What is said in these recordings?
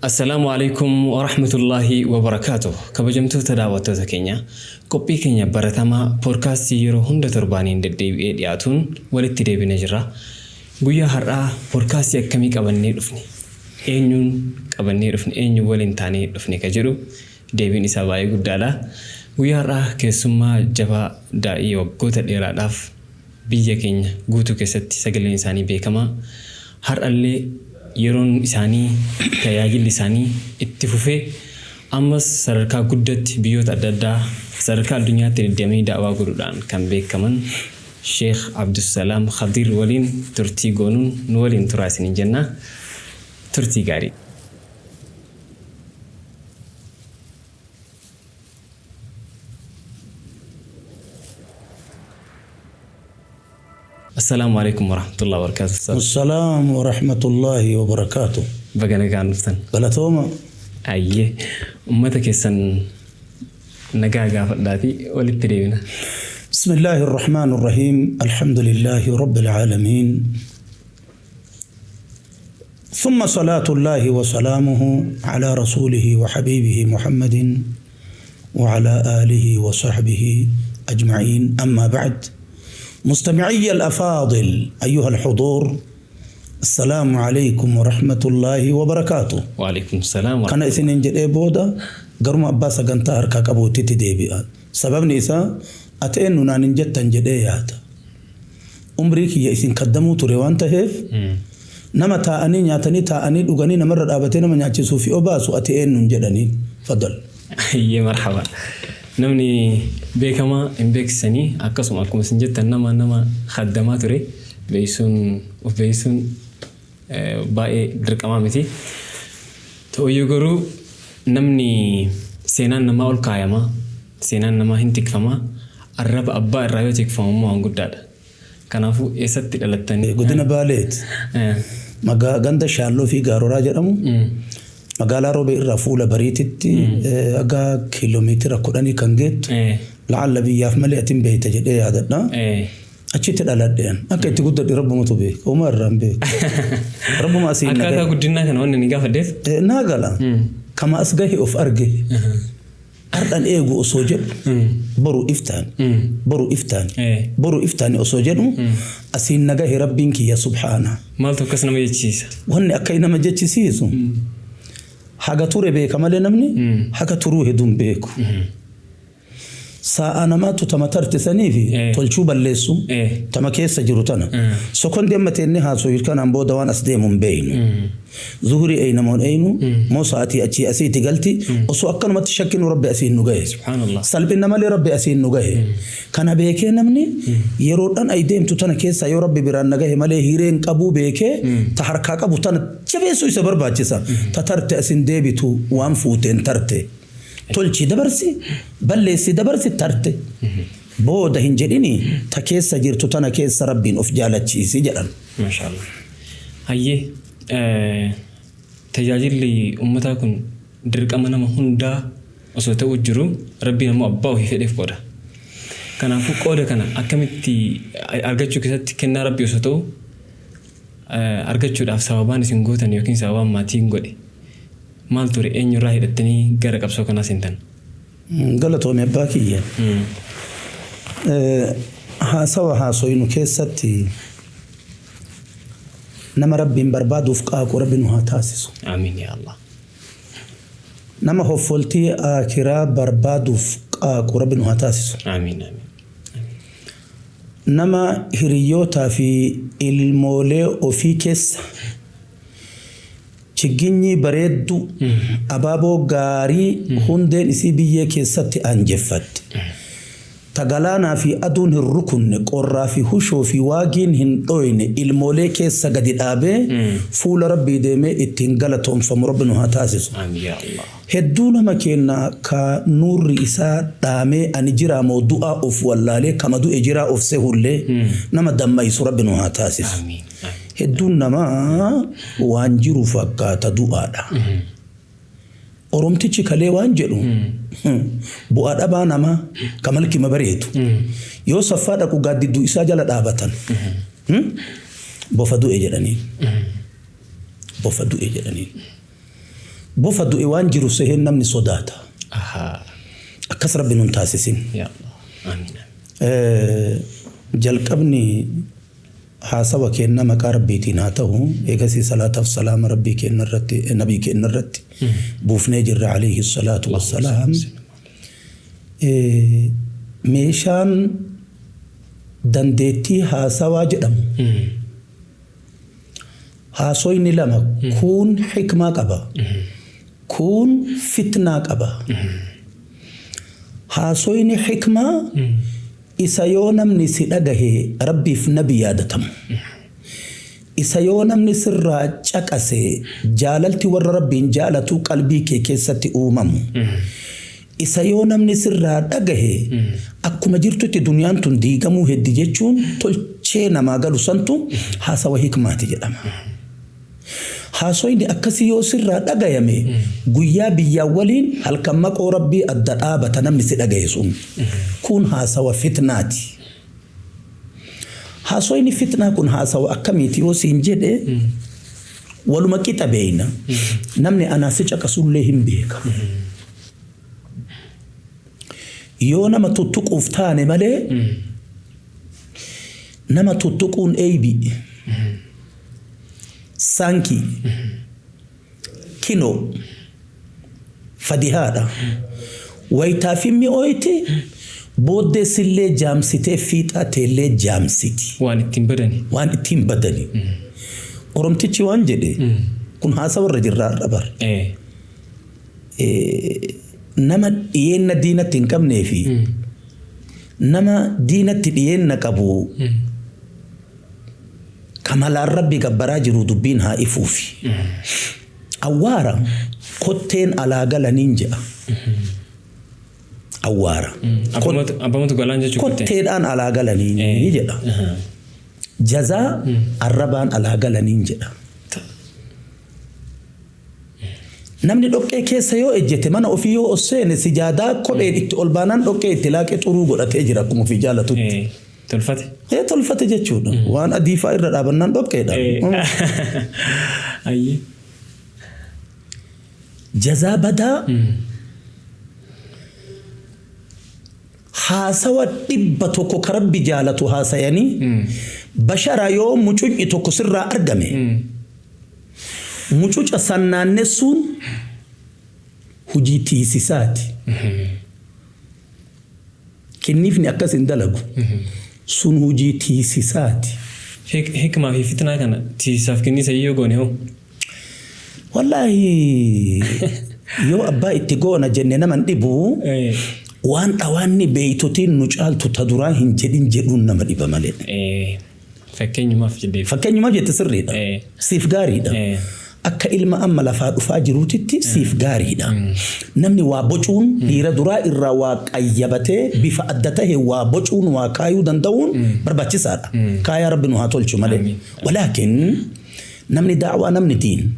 Assalaamu alaikum wa rahmatullaahi wa barakaatuh. Kabajamtoota daawwattoota keenya, qophii keenya baratamaa poodkaastii yeroo hunda torbaaniin deddeebi'ee dhiyaatuun walitti deebinee jirra. Guyyaa har'aa poodkaastii akkamii qabannee dhufne? Eenyuun qabannee dhufne? Eenyuun waliin taanee dhufne ka jedhu deebiin isaa baay'ee guddaadha. Guyyaa har'aa keessummaa jabaa daa'ii waggoota dheeraadhaaf biyya keenya guutuu keessatti sagaleen isaanii beekamaa, har'allee yeroon isaanii tajaajilli isaanii itti fufee ammas sadarkaa guddatti biyyoota adda addaa sadarkaa addunyaatti deddeemanii da'waa godhuudhaan kan beekaman Sheekh Abdusalaam Khadiir waliin turtii goonuun nu waliin turaa isiniin jenna. Turtii gaarii. Assalaamu alaikum warahmatullahi wabarakatuh. Ustaaz. Assalaam wa rahmatullahi wa barakaatu. Baga nagaan dhuftan. Galatooma. Ayyee, ummata keessan nagaa gaafadhaatii walitti deebina. بسم الله الرحمن الرحيم، الحمد لله رب العالمين، ثم صلاة الله وسلامه على رسوله وحبيبه محمد وعلى آله وصحبه أجمعين، أما بعد. مستمعي الأفاضل، أيها الحضور، السلام عليكم ورحمة الله وبركاته. Waalaikum salaam wa Kana isiniin jedhee booda garuma abbaa sagantaa harkaa qabuutitti deebi'a. Sababni isaa ati eenyu naan hin jettan jedhee yaada. Umrii kiyya isin kaddamuu ture waan ta'eef, nama taa'anii nyaatanii, taa'anii dhuganii, namarra dhaabatee nama nyaachisuu fi obaasu ati eenyu hin jedhaniin. Faddal. Ayyee, marhaba. Namni beekamaa hin beeksisanii, akkasuma akkuma isin jettan nama khaddamaa ture beeksisuun, of beeksisuun baay'ee dirqamaa miti. Ta'uyyuu garuu namni seenaan namaa ol kaayama, seenaan namaa hin tikfama, arraba abbaa irraa yoo tikfamu immoo waan guddaadha. Kanaafuu eessatti dhalattanii? Godina Baaleeti. Magaa ganda Shaalloo fi Gaaroraa jedhamu. Magaalaa Roobee irraa fuula bariititti haga kiiloomeetira 10 kan geettu. La'alla biyyaaf malee ati hin beekta jedhee yaadadha. Achitti dhaladheen. Akka itti guddadhe rabbumatu beeka. Uumaa irraa hin beeku. Rabbuma asiin na Akkaataa gahe. Guddinaa kana wanni ni gaafadheef. Naa gala. Kama as gahe of arge. Hardhan eegu osoo jedhu, boru iftaan, boru iftaan, boru iftaan osoo jedhu asiin na gahe rabbiin kiyya subhaana. Maaltu akkas nama jechisiisa? Wanni akka nama jechisiisu, haga ture beeka malee namni haga turuu hedduun beeku. Sa'a namaatu tama tarte saniifi tolchuu balleessu tama keessa jiru tana. Sekondi amma teennee haasoo kanaan booda waan as deemu hin beeynu. Zuhurii eeynamoon eeynu moo sa'atii achii asiiti galti, osoo akkanumatti shakkinu rabbi asiin nu gahe. Subhaanallah. Salphina malee rabbi asiin nu gahe. Kana beekee namni yeroodhaan ay deemtu tana keessa yoo rabbi biraan na gahe malee hireen qabuu beekee ta harkaa qabu tana jabeessuu isa barbaachisa. Ta tarte asin deebitu, waan fuuteen tarte. Tolchi dabarsi, balleessi dabarsi, tarte. Booda hin jedhini, ta keessa jirtu tana keessa rabbiin of jaalachiisi jedhan. Maashaallah. Hayyee, tajaajilli uummataa kun dirqama nama hundaa osoo ta'uu jiru, rabbiin ammoo abbaa ofii fedheef qooda. Kanaafuu qooda kana akkamitti argachuu keessatti, kennaa rabbii osoo ta'u argachuudhaaf sababaan isin gootan yookiin sababaan maatiin godhe maal ture? Eenyurraa hidhattanii gara qabsoo kanaa seentan? Galatoome abbaa kiyya. Haasawa haasoynu keessatti nama rabbiin barbaaduuf qaaqu rabbi nu haa taasisu. Amiin yaa Allah. Nama hoffoltii aakiraa barbaaduuf qaaqu rabbi nu haa taasisu. Amiin, amiin. Nama hiriyyootaa fi ilmoolee ofii keessa chigginyii bareedduu, abaaboo gaarii hundeen isii biyyee keessatti anjeffatte, ta galaanaa fi aduun hin rukunne, qorraa fi hushoo fi waagiin hin dhoyne ilmoolee keessa gadi dhaabee fuula rabbii deemee ittiin galatoonfamu rabbi nu haa taasisu. Amiin yaa Allah. Hedduu nama keenna ka nuurri isaa dhaamee ani jiraa moo du'aa of wallaalee kama du'e jiraa of sehullee nama dammaysu rabbi nu haa taasisu. Amiin. Hedduun namaa waan jiru fakkaata, du'aadha. Oromtichi kalee waan jedhu, bu'aa dhabaa namaa ka malkima bareedu yoo saffaa dhaqu gaaddidduu isaa jala dhaabatan bofa du'e jedhanii. Bofa du'e jedhanii. Bofa du'e waan jiru seheen namni sodaata. Ahaa. Akkas Rabbi nun taasisin. Yaa Allah. Amiin. Amiin. Jalqabni haasawa keenna maqaa Rabbiitiin haa ta'u, eegasii salaataaf salaama Rabbii keenna irratti, nabii keenna irratti buufnee jirra alayhi salaatu wassalaam. Meeshaan dandeettii haasawaa jedhamu haasoyni lama kuun hikmaa qaba, kuun fitnaa qaba. Haasoyni hikmaa isa yoo namni si dhagahe Rabbiif nabi yaadatamu. Isa yoo namni sirraa caqase jaalalti warra Rabbiin jaalatu qalbii kee keessatti uumamu. Isa yoo namni sirraa dhagahe akkuma jirtutti duniyaan tun diigamuu heddi jechuun tolchee namaa galu santu haasawa hikmaati jedhama. Haasoyni akkasii yoo sirraa dhagayame guyyaa biyyaa waliin halkan maqoo Rabbii adda dhaabata namni si dhagaye sun. Kun haasawa fitnaati. Haasoyni fitnaa kun haasawa akkamiiti yoo siin jedhe, waluma qixa beeyna. Namni anaa si caqasullee hin beeka. Yoo nama tuttuquuf taane malee, nama tuttuquun eeybi. Saankii. Kinoo. Fadihaadha. Wayitaaf hin mi'ooyti, booddee sillee jaamsitee fiixaa teellee jaamsiti. Waan ittiin badani. Waan ittiin badani. Oromtichi waan jedhe, kun haasawa irra jirraa har'a bar. Nama dhiyeenna diinatti hin qabnee fi nama diinatti dhiyeenna qabu kamalaan Rabbi gabbaraa jiru dubbiin haa ifuufi. Awwaara kotteen alaa galaniin jedha. Awwaara. Abbamatu galaan jechuu kotteen. Kotteedhaan alaa galanii jedha. Jazaa arrabaan alaa galaniin jedha. Namni dhoqqee keessa yoo ejjete, mana ofii yoo os seene, sijaadaa kopheen itti ol baanaan dhoqqee itti laaqee xuruu godhatee jira akkuma ofii jaalatutti. Tolfate. Tolfate jechuudha. Waan adii fa'aa irra dhaabannaan dhoqqeedha. Ayyee. Jazaa badaa haasawa 100 ka Rabbi jaalatu haasayanii bashara yoo mucucni tokko sirraa argame, mucuca san naannessuun hujii tiisisaati. Kinniifni akkas hin dalagu. Sun hujii tiisisaati. Hikmaa fi fitnaa kana tiisisaaf kinniisa yoo goone hoo? Wallaahi, yoo abbaa itti goona jenne nama hin dhibu. Waan dhawaanni beeytotiin nu caaltu ta duraa hin jedhin jedhuun nama dhiba malee. Fakkeenyumaaf jedhee. Fakkeenyumaaf jette, sirriidha. Siif gaariidha. Akka ilma amma lafaa dhufaa jiruutitti siif gaariidha. Namni waa bocuun dhiira duraa irraa waa qayyabatee bifa adda tahe waa bocuun waa kaayuu danda'uun barbaachisaadha. Kaayaa Rabbi nu haa tolchu malee. Amiin. Walaakin namni daawaa, namni diin,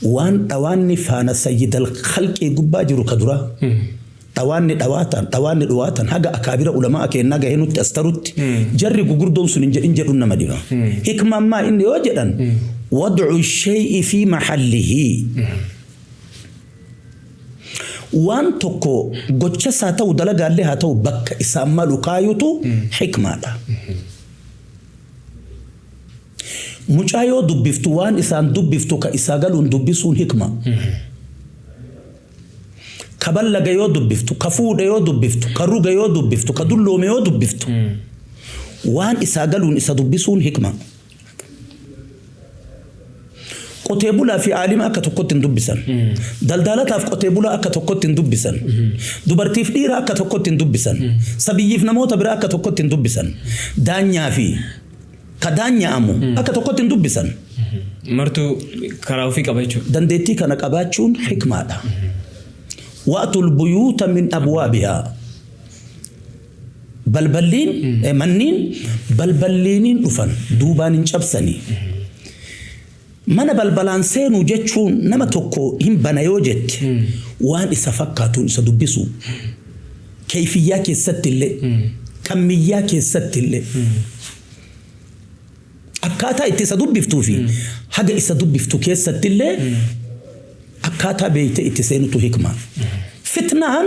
waan dhawaanni faana sayyidal khalqii gubbaa jiru ka duraa. Dhawaanni dhawaatan, dhawaanni dhuwaatan haga akaabira ulamaa keennaa gahee nutti as tarutti jarri gugurdoon sun hin jedhin jedhuun nama dhiba. Hikmaan maa inni yoo jedhan, wad'u shay'i fi mahallihi. Waan tokko gochas haa ta'u, dalagaallee haa ta'u, bakka isaan malu kaayutu hikmaadha. Mucaa yoo dubbiftu waan isaan dubbiftu ka isaa galuun dubbisuun hikma. Ka ballaga yoo dubbiftu, ka fuudhe yoo dubbiftu, ka ruga yoo dubbiftu, ka dulloome yoo dubbiftu, waan isaa galuun isa dubbisuun hikma. Qotee bulaa fi aalima akka tokkotti hin dubbisan. Daldalataaf qotee bulaa akka tokkotti hin dubbisan. Dubartiif dhiira akka tokkotti hin dubbisan. Sabiyyiif namoota biraa akka tokkotti hin dubbisan. Daanyaa fi ka daanya'amu akka tokkotti hin dubbisan. Martuu karaa ofii qaba jechuudha. Dandeettii kana qabaachuun hikmaadha. Wa'tul buyuuta min abwaabihaa. Balballiin, manniin balballiiniin dhufan, duubaan hin cabsanii. Mana balbalaan seenuu jechuun nama tokko hin bana yoo jette, waan isa fakkaatuun isa dubbisu. Keeyfiyyaa keessatti illee, kammiyyaa keessatti illee. Akkaataa itti isa dubbiftuu fi haga isa dubbiftu keessatti illee Akkaataa beeytee itti seenutu hikma. Fitnaan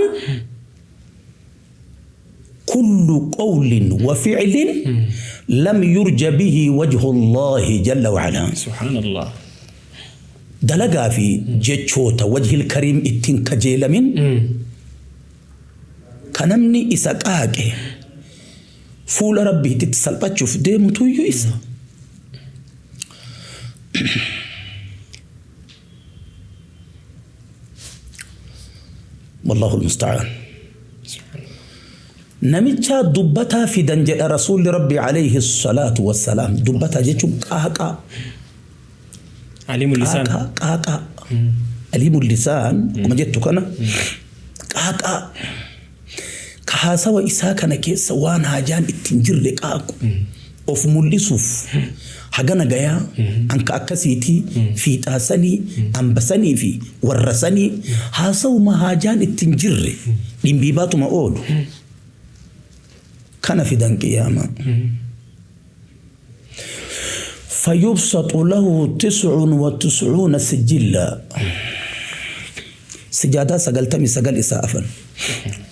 kullu qawlin wa fi'lin lam yurja bihi wajhu Allahi jalla wa ala. Subhaanallah. Dalagaa fi jechoota wajhil kariim ittiin kajeelamin ka namni isa qaaqe fuula rabbiititti salphachuuf deemutuyyuu isa. Wallahu almusta'aan. Namicha dubbataa fidan jedha Rasuulli Rabbi alayhi salaatu wassalaam. Dubbataa jechuun qaaqaa. Aliimul lisaan. Qaaqaa qaaqaa. Aliimul lisaan akkuma jettu kana qaaqaa. Ka haasawa isaa kana keessa waan haajaan ittiin jirre qaaqu. Of mul'isuuf hagana gayaa anka akkasiitii fiixaasanii ambasanii fi warrasanii haasawuma haajaan ittiin jirre dhimbiibaatuma oolu. Kana fidan qiyaamaa. فيبسط له 99 سجلا سجادة سقلتمي سقل إساءفا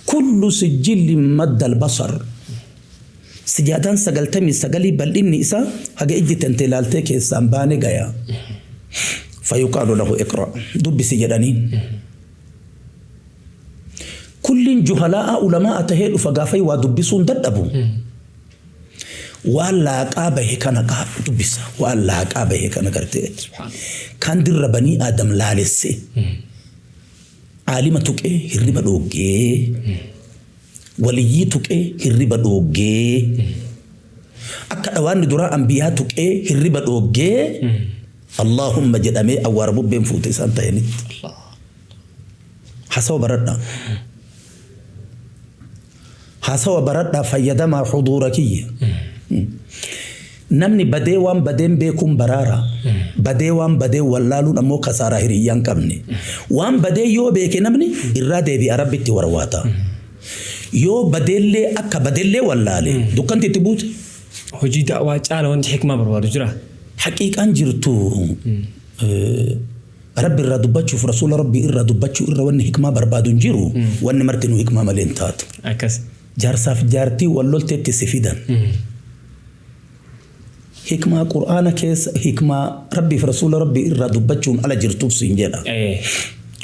كل سجل مد البصر سجادان سقلتمي سقلي بل إني إسا هجا إجي تنتلالتي كيسان باني غيا فيقال له اقرأ دب سجدانين كل جهلاء علماء تهيل فقافي ودبسون ددبو waan laaqaa bahe kana dubbisa. Waan laaqaa bahe kana gartee. Kan dirra banii Aadam laalesse. Aalima tuqee hirriba dhoggee. Waliyyii tuqee hirriba dhoggee. Akka dhawaanni duraa ambiyaa tuqee hirriba dhoggee. Allahumma jedhamee awwaara bubbeen fuute isaan ta'anitti. Hasawa baradhaa. Hasawa baradhaa fayyadamaa xuduura kiyya. Namni badee waan badeen beekuun baraara. Badee waan badee wallaaluun ammoo kasaaraa hiriyyaan qabne. Waan badee yoo beeke namni irraa deebi'a rabbitti warwaata. Yoo badeellee akka badeellee wallaale dukkanti itti buute. Hojii da'waa caala wanti hikmaa barbaadu jira. Haqiiqaan jirtu rabbi irraa dubbachuuf rasuula rabbi irraa dubbachuu irra wanni hikmaa barbaadu hin jiru. Wanni martinuu hikmaa malee hin taatu. Akkas. Jaarsaaf jaartii wal lolteetti si fidan. Hikmaa Qur'aana keessa hikmaa rabbiif rasuula rabbi irraa dubbachuun ala jirtuuf siin jedha.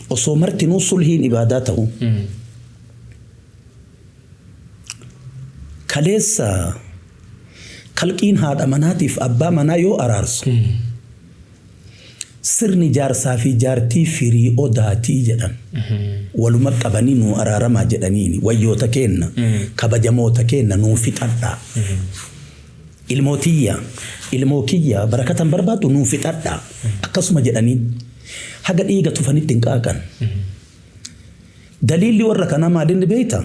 Osoo martinuu sulhiin ibaadaa ta'u. Kaleessa kalqiin haadha manaatiif abbaa manaa yoo araarsu. Sirni jaarsaa fi jaartii firii odaatii jedhan. Waluma qabanii nuu araaramaa jedhaniini wayyoota keenna kabajamoota keenna nuu fixadhaa. Ilmootiyya ilmoo kiyya barakatan barbaaddu nuu fixadhaa akkasuma jedhaniin haga dhiiga tufanitti hin qaaqan. Daliilli warra kanaa maalinni beeyta?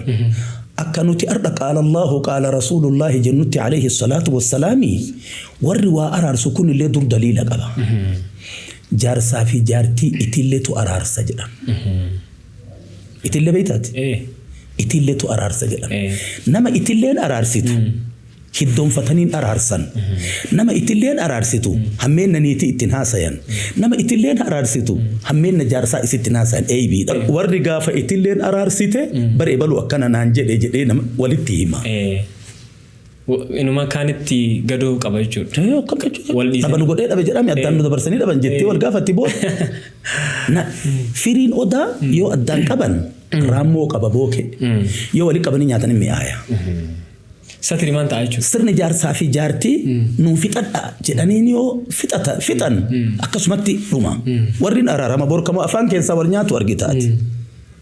Akka nuti arda qaala Allahu qaala Rasuulullaahi jennutti alayhi salaatu wassalaami warri waa araarsu kunillee dur daliila qaba. Jaarsaa fi jaartii itilleetu araarsa jedhan. Itillee beeytaati? Itilleetu araarsa jedhan. Nama itilleen araarsitu hiddoonfataniin araarsan. Nama itilleen araarsitu hammeenna niitii ittiin haasayan. Nama itilleen araarsitu hammeenna jaarsaa isittiin haasayan eeybiidha. Warri gaafa itilleen araarsite bara ebalu akkana naan jedhe jedhee nama walitti hima. Inuma kaanitti gadoo qaba jechuudha. Akkam jechuudha. Dhaban godhee dhabe jedhame addaan nu dabarsanii dhaban jettee wal gaafatti booda. Firiin odaa yoo addaan qaban raammoo qaba booke. Yoo walii qabanii nyaatan mi'aaya. Satiri maan ta'a jechuudha. Sirni jaarsaa fi jaartii nuu fixadha jedhaniin yoo fixan akkasumatti dhuma. Warri araarama borkamoo afaan keessaa wal nyaatu argitaati.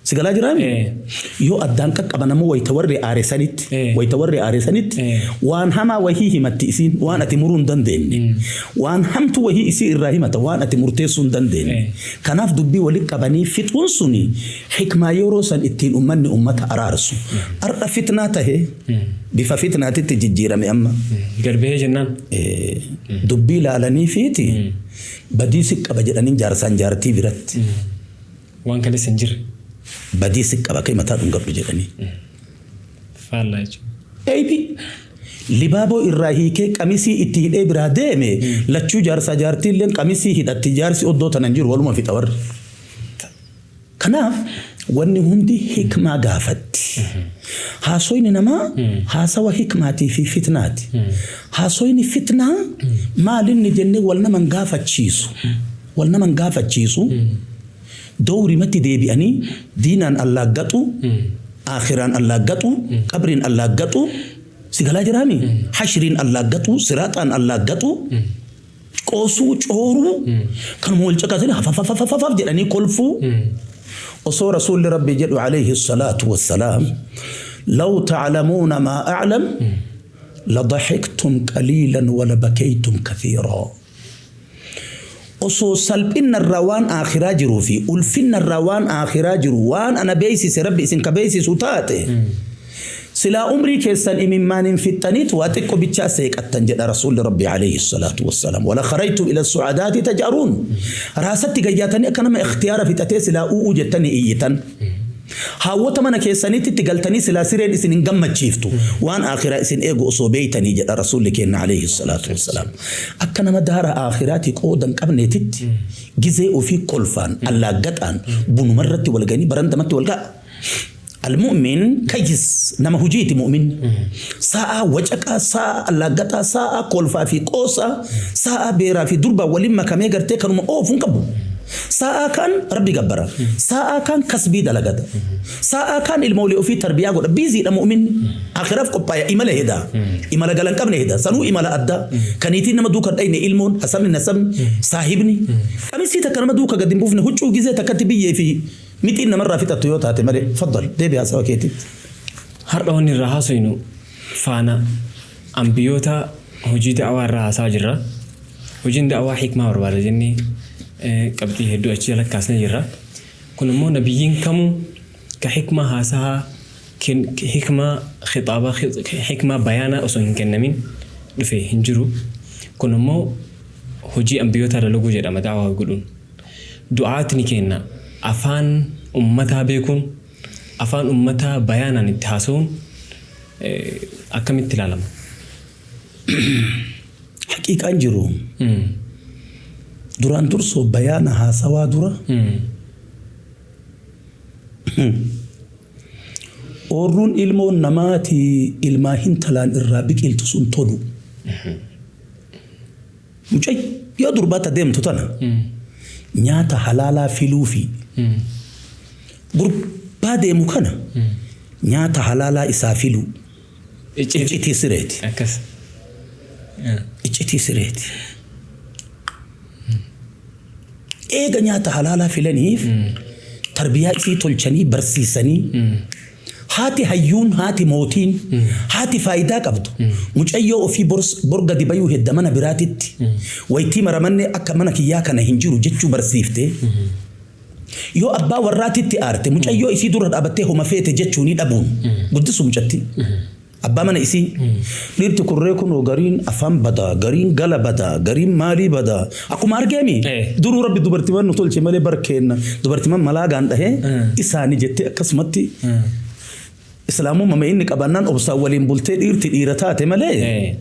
Si galaa jiraami? Yoo addaan qaqqaban ammoo wayita warri aaresanitti wayita warri aaresanitti waan hamaa wahii himatti isiin waan ati muruu hin dandeenye. Waan hamtu wahii isii irraa himata waan ati murteessuu hin dandeenye. Kanaaf dubbii walitti qabanii fixuun suni hikmaa yeroo san ittiin ummanni ummata araarsu. Har'a fitnaa tahe bifa fitnaatitti jijjiirame amma. Garbee jennaan. Dubbii ilaalanii fiiti badii si qaba jedhaniin jaarsaan jaartii biratti. Waan kaleessa hin jirre. Badii si qaba kee mataa dhungadhu jedhanii. Faallaa jechuudha. Eebi libaaboo irraa hiikee qamisii itti hidhee biraa deeme lachuu jaarsaa jaartii illee qamisii hidhatti jaarsi oddoo tanan jiru waluma fixa warri. Kanaaf wanni hundi hikmaa gaafatti. Haasoyni namaa haasawa hikmaatii fi fitnaati. Haasoyni fitnaa maalinni jennee wal naman gaafachiisu. Wal naman gaafachiisu. Dowrimatti deebi'anii diinaan allaaggatu, aakhiraan allaaggatu, qabriin allaaggatu, si galaa jiraami? Hashriin allaaggatu, siraaxaan allaaggatu, qoosuu, cooruu, kanuma wal caqasanii hafafafafaf jedhanii kolfuu. Osoo Rasuulli Rabbii jedhu alayhi salaatu wassalaam, law ta'lamuuna maa a'lam la daxiktum qaliilan wa la bakaytum kathiiraa. Osoo salphinna irraa waan aakhiraa jiruu fi ulfinna irraa waan aakhiraa jiru waan ana beeysise Rabbi isin ka beeysisu taate, silaa umrii keessan imimmaaniin fixxaniit waa xiqqo bichaa seeqattan jedha Rasuulli Rabbi alayhi salaatu wassalaam. Wala kharajtum ila su'adaati taj'aruun. Raasatti gayyaatanii akka nama ikhtiyaara fixatee silaa u'uu jettanii iyyitan. Haawwota mana keessaniitti itti galtanii silaa sireen isin hin gammachiiftu. Waan aakhiraa isin eegu osoo beeytanii jedha Rasuulli keenna alayhi salaatu wassalaam. Akka nama daara aakhiraati qooda hin qabneetitti gizee ofii kolfaan, allaaggaxaan, bunumarratti wal gahanii barandamatti wal ga'a. Al-mu'min kayyis nama hujiiti mu'minni. Sa'aa wacaqaa, sa'aa allaaggaxaa, sa'aa kolfaa fi qoosaa, sa'aa beeraa fi durbaan waliin makamee gartee kanuma oofu hin qabu. Sa'aa kaan Rabbi gabbara. Sa'aa kaan kasbii dalagata. Sa'aa kaan ilmoolee ofii tarbiyaa godha. Biiziidha mu'minni. Akhiraaf qophaaya imala heda. Imala gala hin qabne heda. Sanuu imala addaa. Ka niitiin nama duuka hin dhayne ilmoon, hasabni, nasabni, saahibni. Qamisii takka nama duuka gad hin buufne huccuu gizee takkatti biyyee fi Mixiin namarraa fixattu yoo taate malee. Faddal, deebi haasawa keetitti. Har'a wanni irraa haasoynu faana anbiyoota hojii da'waa irraa haasawaa jirra. Hojiin da'waa hikmaa barbaada jennee qabxii hedduu achi jala kaasnee jirra. Kun immoo nabiyyiin kamuu ka hikmaa haasahaa hikmaa khixaabaa hikmaa bayaanaa osoo hin kennamin dhufe hin jiru. Kun immoo hojii anbiyootaa dalaguu jedhama da'waa godhuun. Du'aatni keenna afaan ummataa beekuun, afaan ummataa bayaanaan itti haasawuun akkamitti ilaalama? Haqiiqaan jiru duraan dursoo bayaana haasawaa dura oorruun ilmoon namaati ilmaa hintalaan irraa biqiltu sun tolu. Mucayyoo durbaa ta deemtu tana nyaata halaalaa filuufii. Gurbaa deemu kana nyaata halaalaa isaa filuu. Iccitii sireeti. Akkas. Iccitii sireeti. Eega nyaata halaalaa filaniif tarbiyaa isii tolchanii barsiisanii Haati hayyuun, haati mootiin, haati faayidaa qabdu mucayyoo ofii bor gadi bayuu hedda mana biraatitti waytii maramanne akka mana kiyyaa kana hin jiru jechuu barsiiftee yoo abbaa warraatitti aarte mucayyoo isii dura dhaabattee homa feete jechuunii dhabuun guddisu mucattii. Abbaa mana isii. Dhiirti kurree kunoo gariin afaan badaa, gariin gala badaa, gariin maalii badaa. Akkuma argeemi. Duruu Rabbi dubartiman nu tolche malee bar keenna dubartiman malaagaan dhahee isaani jettee akkasumatti Islaamumma inni qabaannaan obsaan waliin bultee dhiirti dhiira taate malee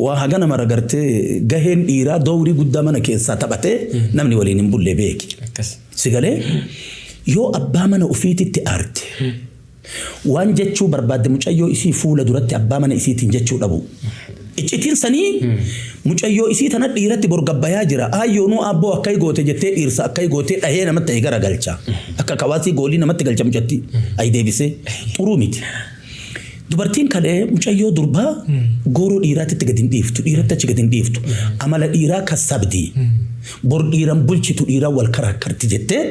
waa hagana mara gartee gaheen dhiiraa dowrii guddaa mana keessaa taphatee namni waliin hin bulle beeki. Si galee yoo abbaa mana ofiititti aarte Waan jechuu barbaadde mucayyoo isii fuula duratti abbaa mana isiitiin jechuu dhabuu. Iccitiin sanii mucayyoo isii tana dhiiratti bor gabbayaa jira. Aayyoonuu aabboo akkai goote jettee dhiirsa akkai gootee dhahee namatti ayi gara galcha. Akka kawaasii goolii namatti galcha mucattii. Ayi deebisee. Xuruu miti. Dubartiin kalee mucayyoo durbaa gooroo dhiiraatitti gad hin dhiiftu. Dhiiratti achi gad hin dhiiftu. Amala dhiiraa kassabdi. Bor dhiiran bulchitu dhiiraan wal karaakkarti jettee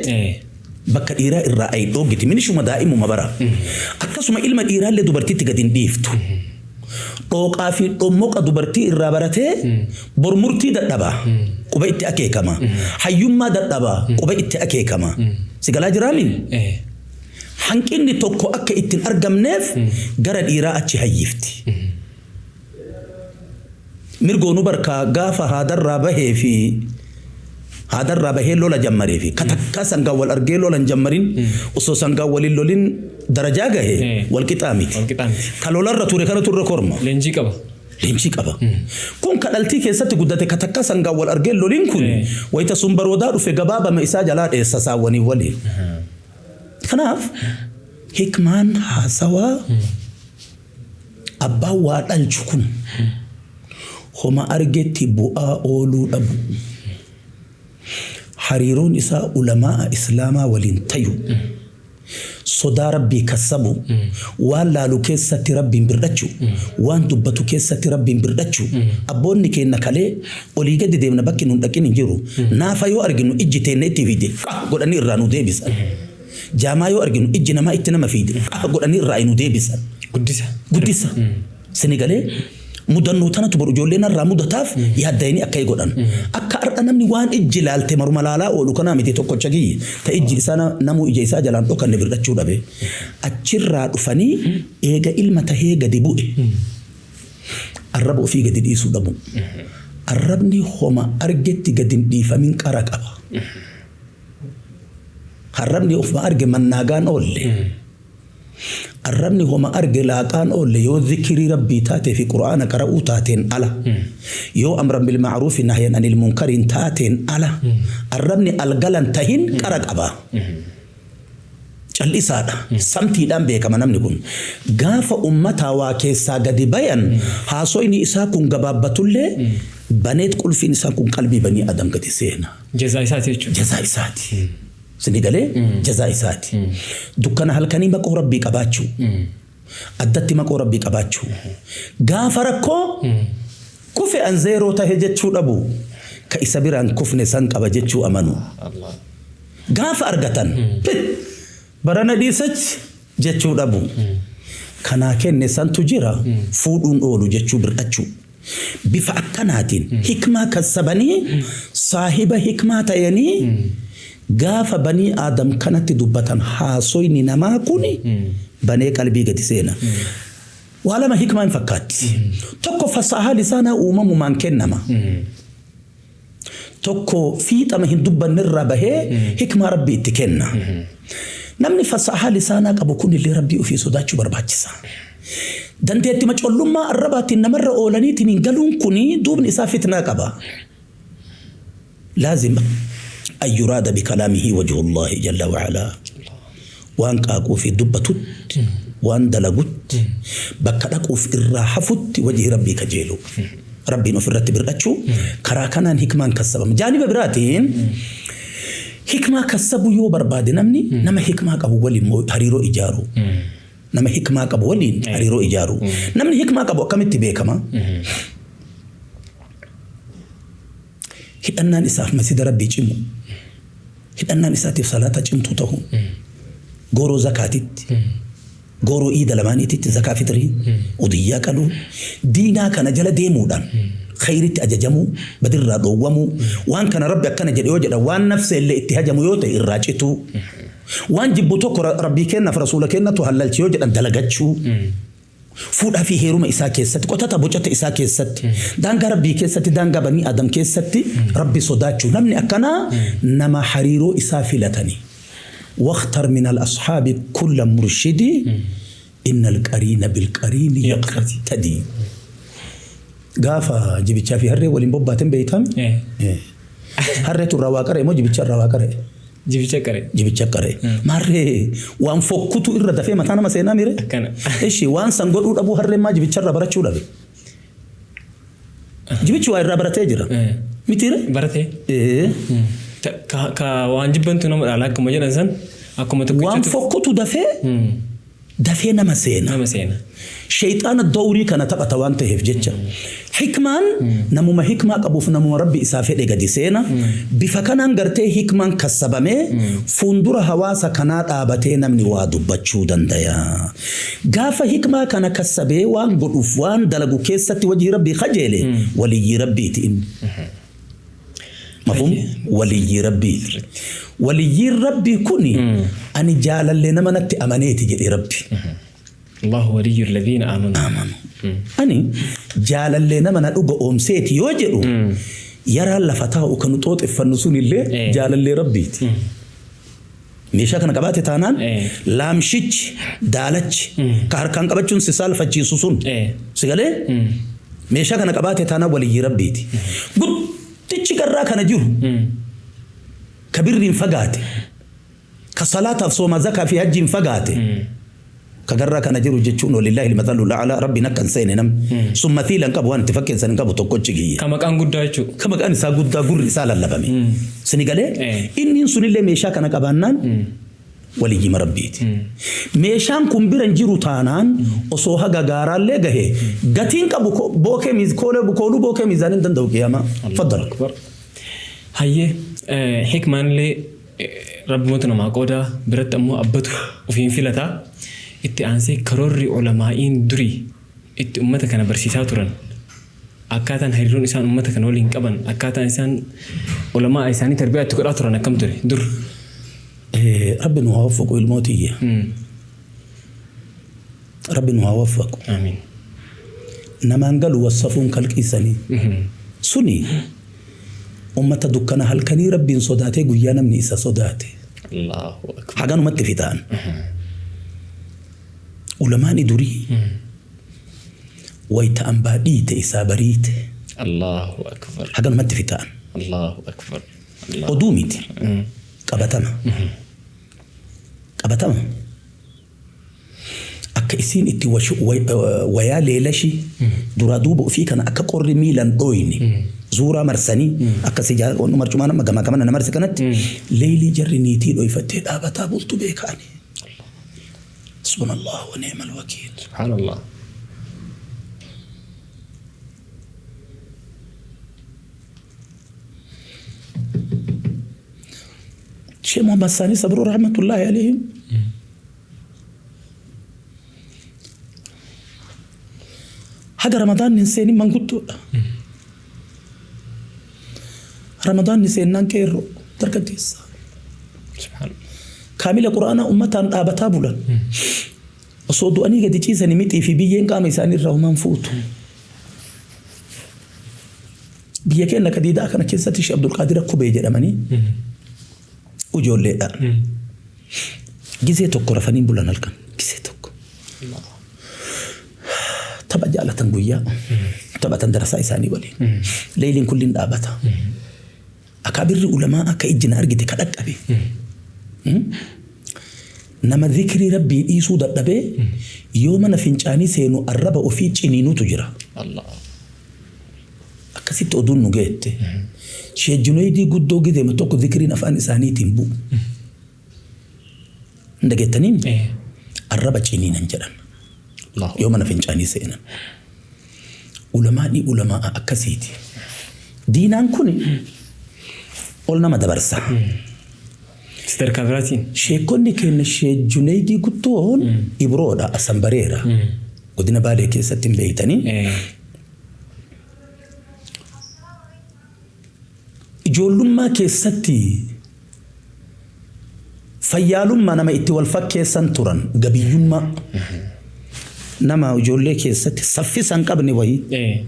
Bakka dhiiraa irraa ay dhooggiti. Minishuma daa'imuma bara. Akkasuma ilma dhiiraallee dubartiitti gad hin dhiiftu. Dhooqaa fi dhommoqa dubartii irraa baratee bor murtii dadhaba. Quba itti akeekama. Hayyummaa dadhaba. Quba itti akeekama. Si galaa jiraami? Hanqinni tokko akka itti hin argamneef gara dhiiraa achi hayyifti. Mirgoonuu bar ka gaafa haadarraa bahee fi haadarraa bahee lola jammaree fi ka takkaa sangaan wal argee lola hin jammarin osoo sangaan wal hin lolin darajaa gahe wal qixaa miti. Wal qixaa miti. Ka lolarra ture kanatu irra korma. Leenjii qaba. Leenjii qaba. Kun ka dhaltii keessatti guddate ka takka sangaan wal argee loliin kun wayita sun baroodaa dhufe gabaabama isaa jalaa dheessa saawwanii waliin. Kanaaf hikmaan haasawaa abbaan waa dhalchu kun homa argetti bu'aa ooluu dhabu. Hariiroon isaa ulamaa islaamaa waliin tayu. Sodaa rabbii kassabu, waan laalu keessatti rabbiin birdhachu, waan dubbatu keessatti rabbiin birdhachu. Abboonni keenya kalee olii gadi deemna bakki nun dhaqin hin jiru. Naafa yoo arginu ijji teenna itti fiide godhanii irraa nu deebisan. Jaamaa yoo arginu ijji namaa itti nama fiide godhanii irraa nu deebisan. Guddisa. Guddisa. Sinigalee mudannoo tanatu boru ijoolleen irraa mudataaf yaaddayanii akka godhan. Akka har'a namni waan ijji laalte maruma laalaa oolu kanaa miti tokkocha kiyyi. Ta ijji isaa namuu ija isaa jalaan dhokanne birdhachuu dhabe. Achirraa dhufanii eega ilma tahee gadi bu'e. Arraba ofii gadi dhiisuu dhabu. Arrabni homa argetti gadi hin dhiifamin qara qaba. Arrabni ofuma arge mannaagaan oolle. Arrabni homa arge laaqaan oolle yoo zikirii rabbii taatee fi qura'aana qara'uu taateen ala. Yoo amran bilma'ruufi nahyan anil munkariin taateen ala. Arrabni algalan tahin qara qaba. Cal'isaadha. Samtiidhaan beekama namni kun. Gaafa ummataa waa keessaa gadi bayan haasoyni isaa kun gabaabbatullee baneet qulfiin isaa kun qalbii banii adam gadi seena. Jazaa isaati jechuudha. Jazaa isaati. Sini galee jazaa isaati. Dukkana halkanii maqoo rabbii qabaachuu. Addatti maqoo rabbii qabaachuu. Gaafa rakkoo kufe an zeeroo tahe jechuu dhabu. Ka isa biraan kufne san qaba jechuu amanu. Gaafa argatan barana dhiisachi jechuu dhabu. Kanaa kenne santu jira fuudhuun oolu jechuu birdhachuu. Bifa akkanaatiin hikmaa kassabanii saahiba hikmaa ta'anii gaafa banii aadam kanatti dubbatan haasoyni namaa kuni banee qalbii gadi seena. Waa lama hikmaa hin fakkaatti. Tokko fasahaa lisaanaa uumamumaan kennama. Tokko fiixama hin dubbanne irraa bahee hikmaa rabbi itti kenna. Namni fasahaa lisaanaa qabu kunillee rabbii ofii sodaachuu barbaachisa. Dandeetti macollummaa arrabaatiin namarra oolaniitiin hin galuun kuni duubni isaa fitnaa qaba. Laazim an yuraada bikalaamihi wajhullahi jalla wa'alaa. Waan qaaquu fi dubbatutti, waan dalagutti, bakka dhaquuf irraa hafutti wajhi rabbii kajeelu. Rabbiin ofirratti birdhachuu karaa kanaan hikmaan kassabama. Jaaniba biraatiin hikmaa kassabuu yoo barbaade namni nama hikmaa qabu waliin hariiroo ijaaru. Nama hikmaa qabu waliin hariiroo ijaaru. Namni hikmaa qabu akkamitti beekama? Hidhannaan isaaf masjida rabbii cimu. Hidhannaan isaatiif salaata cimtuu ta'u. Gooroo zakaatitti. Gooroo iida lamaaniititti zakaa fitrii. Udiyyaa qaluu. Diinaa kana jala deemuudhaan khayritti ajajamuu, badirraa dhoowwamuu, waan kana rabbi akkana jedhe yoo jedha waan nafsa illee itti hajamu yoo ta'e irraa cituu. Waan jibbu tokko rabbii kennaaf rasuula kennatu hallalchi yoo jedhan dalagachuu. Fuudhaa fi heeruma isaa keessatti, qotata bocata isaa keessatti, daangaa rabbii keessatti, daangaa banii adam keessatti rabbi sodaachuu. Namni akkanaa nama hariiroo isaa filatanii. واختر من الأصحاب كل مرشد إن القرين بالقرين يقتدي. Gaafa jibichaa fi harree waliin bobbaateen beektam. Harreetu irraa waa qaree moo jibicha irraa waa qaree? Jibicha qaree. Jibicha qaree. Maarree waan fokkutu irra dafee mataa nama seenaa mire? Akkana. Ishi waan san godhuu dhabuu harreen maa jibicha irraa barachuu dhabe? Jibichi waa irraa baratee jira. Mitiire? Baratee. Ka waan jibbantu nama dhaala akkuma jedhan san akkuma tokkichatu. Waan fokkutu dafee dafee nama seena. Nama seena. Shayxaana dawrii kana taphata waan ta'eef jecha. Hikmaan namuma hikmaa qabuuf namuma rabbi isaa fedhe gadi seena. Bifa kanaan gartee hikmaan kassabamee fuuldura hawaasa kanaa dhaabatee namni waa dubbachuu danda'a. Gaafa hikmaa kana kassabee waan godhuuf waan dalagu keessatti wajhii rabbii kajeele waliyyii rabbiiti inni. Mafhum? Waliyyii rabbii. Waliyyiin rabbii kuni ani jaalallee nama natti amaneeti jedhe rabbi. Allahu waliyyu alladhiina amanu. Ani jaalallee nama na dhuga oomseeti yoo jedhu yaraan lafa taa'u kan nu xooxeffannu sunillee jaalallee rabbiiti. Meeshaa kana qabaate taanaan laamshichi daalachi ka harkaan qabachuun si saalfachiisu sun si galee Meeshaa kana qabaate taanaan waliyyii Rabbiiti. Guddichi garraa kana jiru ka birriin fagaate, ka salaataaf sooma zakaa fi hajjiin fagaate, ka garraa kana jiru jechuun walillaahi al-mathalul a'laa Rabbiin akka hin seene namni sun mathiila hin qabu waan itti fakkeessan hin qabu tokkochi kiyya. Ka maqaan guddaa jechuudha. Ka maqaan isaa guddaa gurri isaa lallabame. Sini galee inniin sunillee meeshaa kana qabaannaan waliyyima Rabbiiti. Meeshaan kun bira hin jiru taanaan osoo haga gaaraallee gahe gatiin qabu bookee miiz koolee kooluu bookee miizaan hin danda'u qiyaamaa. Faddal. Akbar. Hayyee hikmaanillee Rabbumatu namaa qooda biratti ammoo abbatu ofiin filata. Itti aansee karoorri ulamaa'iin durii itti ummata kana barsiisaa turan akkaataan hariiroon isaan ummata kana waliin qaban akkaataan isaan ulamaa isaanii tarbiyaa itti godhaa turan akkam ture dur? Rabbi nu haa waffaqu ilmoo tiyya. Rabbi nu haa waffaqu. Aamiin. Namaan galu wassafuun kalqii sanii. Suni ummata dukkana halkanii Rabbiin sodaatee guyyaa namni isa sodaate. Allahu akbar. Haganumatti fixaan. Ulamaani durii wayta ambaa dhiite isaa bariite. Allahu akbar. Haganumatti fixaan. Allahu akbar. Allahu Oduu miti. Qabatama. Qabatama. Akka isiin itti wayaa leelashi duraa duuba ofii kana akka qorri miilan dhooyne zuuraa marsanii akka si marcumaa nama gamaa gamana na marse kanatti leeylii jarri niitii dhoyfattee dhaabataa bultu beekaani. Hasbunallahu wa ni'mal wakiil. Subhaanallah. Sheekh Muhammad Saanii Sabroo rahmatullahi alayhim haga Ramadaanni hin seenin manguddoodha. Ramadaanni seennaan qeerroo dargaggeessa. Kaamila Qur'aanaa ummataan dhaabataa bulan. Osoo du'anii gadi ciisanii mixii fi biyyeen qaama isaanii irraa homaan fuutu. Biyya keenya kadiidaa kana keessatti Sheekh Abdulqaadir Kubee jedhamanii ijoolleedha. Gizee tokko rafanii bulan halkan. Gizee tokko. Tapha jaalatan guyyaa. Taphatan darasaa isaanii waliin. Leeyliin kulliin dhaabata. Akaabirri ulamaa akka ijji na argite ka dhaqqabe. Nama zikrii Rabbii dhiisuu dadhabee yoo mana fincaanii seenu arraba ofii ciniinuutu jira. Akkasitti oduun nu geette. Sheekh Junaydii guddoo gizeema tokko zikriin afaan isaaniitiin bu'u. Hin dhageettaniin? Arraba ciniinan jedhan. Yoo mana fincaanii seenan. Ulamaa'ni ulamaa'a akkasiiti. Diinaan kun ol nama dabarsa. Sadarkaa biraatiin. Sheekonni keenya Sheekh Junaydii guddoon Ibroodha, Asanbareera. Godina Baalee keessatti hin beektanii. Ijoollummaa keessatti fayyaalummaa nama itti wal fakkeessan turan gabiyyummaa. Nama ijoollee keessatti saffisa hin qabne wayii.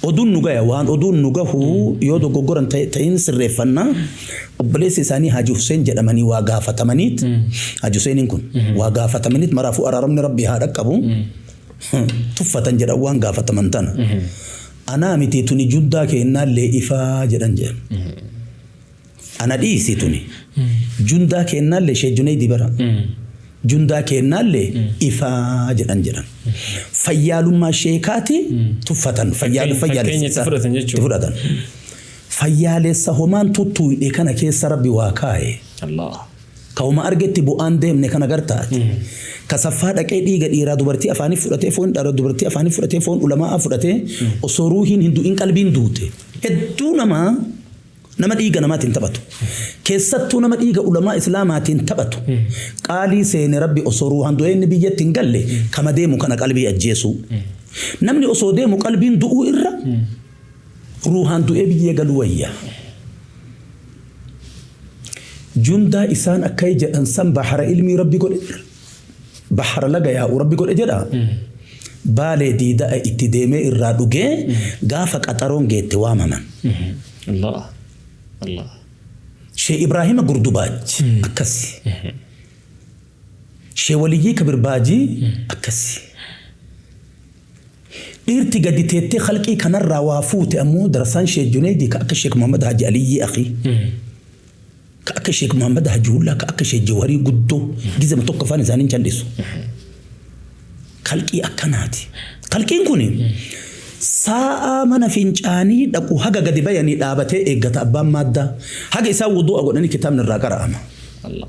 Oduun nu gaya waan oduun nu gahu yoo dogoggoran ta'in sirreeffanna. Obboleessi isaanii Haji Hussein jedhamanii waa gaafatamaniit Haji Husseiniin kun waa gaafatamaniit maraafuu araaramni Rabbii haa dhaqqabu tuffatan jedhan waan gaafataman tana. Anaa miti tuni juddaa keennaallee ifaa jedhan jedhan. Ana dhiisi tuni jundaa keennaallee Sheekh Junaydii bara. Jundaa keennaallee ifaa jedhan jedhan. Fayyaalummaa sheekaati tuffatan. Fakkeenya itti fudhatan jechuudha. Itti fudhatan. Fayyaalessa homaan tuttuuyde kana keessa Rabbi waa kaaye. Allah. Ka homa argetti bu'aan deemne kana gartaati. Ka saffaa dhaqee dhiiga dhiiraa dubartii afaanii fudhatee foon dhiiraa dubartii afaanii fudhatee foon ulamaa'aa fudhatee osoo ruuhiin hin du'in qalbiin duute. Hedduu namaa nama dhiiga namaatiin taphatu. Keessattuu nama dhiiga ulamaa Islaamaatiin taphatu. Qaalii seene Rabbi osoo ruuhaan du'ee inni biyyatti hin galle kama deemu kana qalbii ajjeesuu. Namni osoo deemu qalbiin du'uu irra ruuhaan du'ee biyyee galuu wayya. Jundaa isaan akka jedhan san bahara ilmii Rabbi godhe jira. Bahara laga yaa'u Rabbi godhe jedha. Baalee diida'a itti deemee irraa dhugee gaafa qaxaroon geette waamaman. Allah. Allah. Shee Ibraahima Gurdubaaj akkasi. Shee Waliyyii Kabir Baajii akkasi. Dhiirti gadi teettee khalqii kanarraa waa fuute ammoo darasaan Sheekh Junaydii ka akka Sheekh Muhammad Haji Aliyyii akhi. Ka akka Sheekh Muhammad Haji Hullaa ka akka Sheekh Jawharii guddoo gizema tokko afaan isaanii hin callisu. Khalqii akkanaati. Khalqiin kun saa'aa mana fincaanii dhaqu haga gadi bayanii dhaabatee eeggata abbaan maaddaa. Haga isaan wudu'a godhanii kitaabni irraa qara'ama. Allah.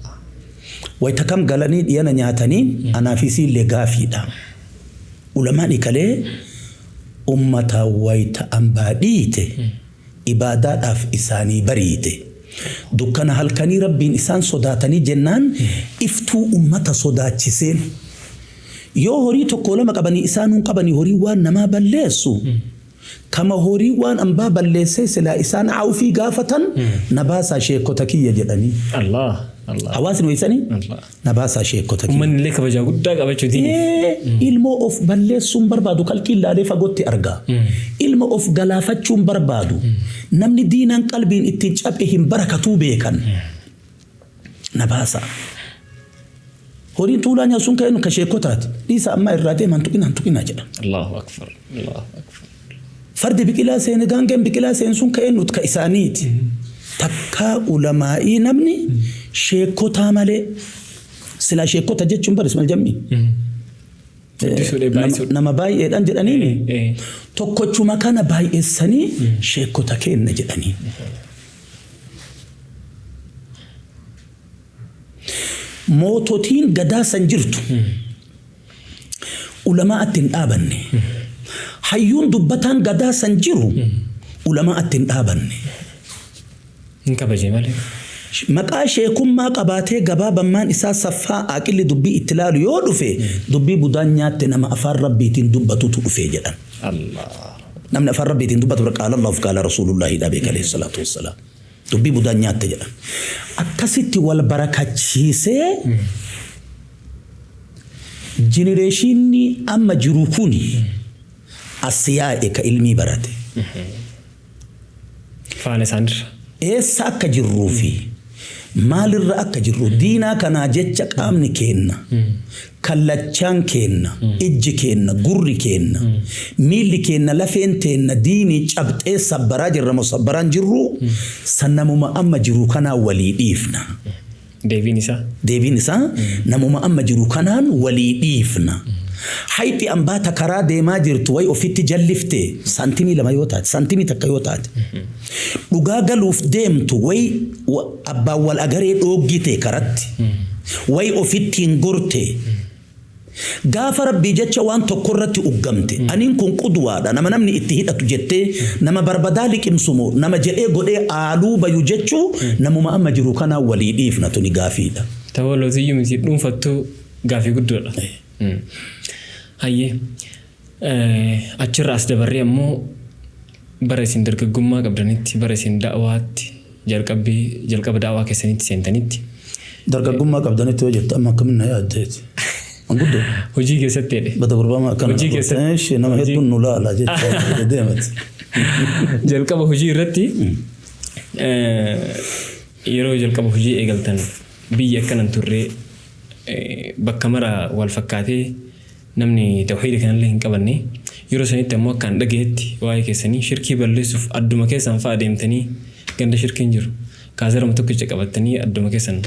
Wayta kam galanii dhiyana nyaatanii anaa fi isiillee gaafiidha. Ulamaan ikalee ummata wayta ambaa dhiite ibaadaadhaaf isaanii bariite. Dukkana halkanii Rabbiin isaan sodaatanii jennaan iftuu ummata sodaachiseen. Yoo horii tokko lama qabanii isaanuun qabanii horii waan namaa balleessu kama horii waan ambaa balleessee silaa isaan awfii gaafatan na baasaa sheekota kiyya jedhanii. Allah. Allah. Hawaasni weessanii Allah. na baasaa sheekota kiyya. Uummanni illee kabajaa guddaa qabachuu diini. Ilmoo of balleessuun barbaadu kalqiin laalee fagootti arga. Ilma of galaafachuun barbaadu. Namni diinaan qalbiin ittiin caphe hin barakatuu beekan. Na baasa. Horiin tuulaa nyaatu sun ka'een ka sheekotaati. Dhiisa ammaa irraa deeman tuqinaan tuqinaa jedha. Allahu akbar. Allahu akbar. Fardi biqilaa seene gaangeen biqilaa seen sun ka'een nuti ka isaaniiti. Takkaa ulamaa'ii namni sheekotaa malee silaa sheekota jechuun baris mal jammi. Guddisuudhee baay'isuudha. Nama baay'eedhaan jedhaniini. Eh. Tokkochuma kana baay'eessanii sheekota kenna jedhanii. Moototiin gadaa san jirtu ulamaa'atti hin dhaabanne. Hayyuun dubbataan gadaa san jiru ulamaa'atti hin dhaabanne. Hin kabaje malee. Maqaa sheekummaa qabaatee gabaabammaan isaa saffaa aqilli dubbii itti laalu yoo dhufe dubbii budaan nyaatte nama afaan rabbiitiin dubbatutu dhufe jedhan. Allah. Namni afaan rabbiitiin dubbatu bira qaala Allahu fi qaala Rasuulullaahi dhabe alayhi salaatu wassalaam. Dubbii budaan nyaatte jedhan. Akkasitti wal barakachiisee jenereeshinii amma jiru kuni as yaa'e ka ilmii barate. Faana isaanirra. Eessa akka jirruu fi maalirra akka jirru diinaa kanaa jecha qaamni keenna kallachaan keenna ijji keenna gurri keenna miilli keenna lafeen teenna diinii cabxee sabbaraa jirra moo sabbaraan jirru san namuma amma jiru kanaa walii dhiifna. Deebiin isaa. Deebiin isaa namuma amma jiru kanaan walii dhiifna. Hayxi ambaata karaa deemaa jirtu wayi ofitti jallifte saantimii 2 yoo taate saantimii 1 yoo taate dhugaa galuuf deemtu wayi abbaan wal agaree dhooggite karatti wayi ofitti hin gorte gaafa rabbii jecha waan tokko irratti uggamte aniin kun qudwaadha nama namni itti hidhatu jettee nama barbadaa liqimsumoo nama jedhee godhee aaluu bayu jechuu namuma amma jiru kanaan walii dhiifna tuni gaafiidha. Tawalootiyyuu miti dhuunfattuu gaafii guddoodha. Hayyee achirra as dabarree ammoo bara isin dargaggummaa qabdanitti bara isin da'waatti jalqabbii jalqaba da'waa keessanitti seentanitti. Dargaggummaa qabdanitti yoo jette amma akkamiin na yaaddeeti. Manguddoo. Hojii keessatti jedhe. Bada gurbaa akkana. Hojii keessatti. Eeshi nama hedduun nu laala jecha deemati. Jalqaba hojii irratti yeroo jalqaba hojii eegaltan biyya akkanan turree bakka mara wal fakkaatee namni tawhiida kanallee hin qabanne yeroo sanitti ammoo akkaan dhagayetti waa'ee keessanii shirkii balleessuuf adduma keessan fa'a deemtanii ganda shirkiin jiru kaazarama tokkicha qabattanii adduma keessan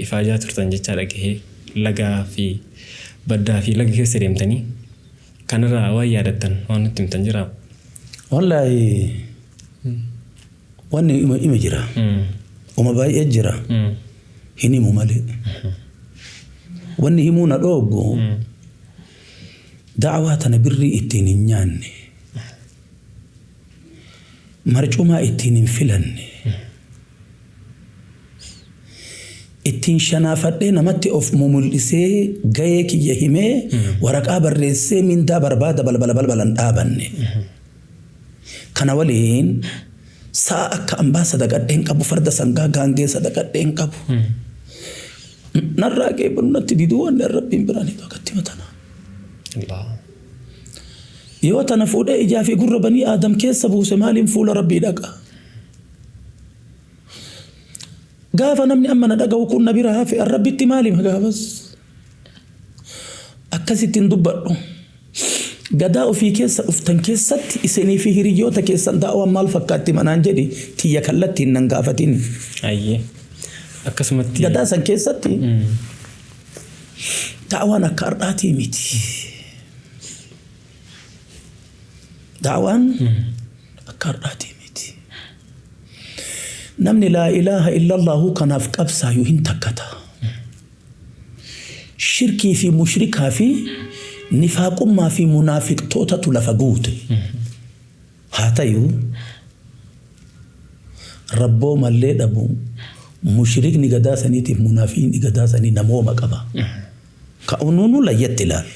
ifaajaa turtan jechaa dhagahee lagaa fi baddaa fi laga keessa deemtanii kanarraa waan yaadattan waan nutti himtan jiraa? Wallaahi wanni ima jira. Uma baay'ee jira. Hin himu malee. Wanni himuu na dhooggu da'awaa tana birrii ittiin hin nyaanne. Marcumaa ittiin hin filanne. Ittiin shanaafadhee namatti of mumul'isee gahee kiyya himee waraqaa barreessee mindaa barbaada balbala balbalan dhaabanne. Kana waliin sa'a akka ambaa sadaqadheen qabu farda sangaa gaangee sadaqadheen qabu. Narraa qeebalu natti diduu wanni rabbiin biraan hidhu akkatti matana. Yoo tana fuudhee ijaa fi gurra banii Aadam keessa buuse maaliin fuula rabbii dhaqa? Gaafa namni amma na dhaga'u kun na bira hafe rabbitti maali gaafas? Akkasitti hin dubbadhu. Gadaa ofii keessa dhuftan keessatti isinii fi hiriyyoota keessan da'waan maal fakkaatti manaan jedhi, tiyya kallattiin nan gaafatin. Ayyee. Akkasumatti. Gadaa san keessatti da'waan akka har'aatii miti. Da'waan akka har'aatii miti. Namni laa ilaaha illallahu kanaaf qabsaayu hin takkata. Shirkii fi mushrikaa fi nifaaqummaa fi munaafiqtootatu lafa guute. Haa ta'u, rabboo mallee dhabu, mushrikni gadaa saniitiif munaafiqni gadaa sanii namooma qaba. Ka'unuunu layyatti ilaal.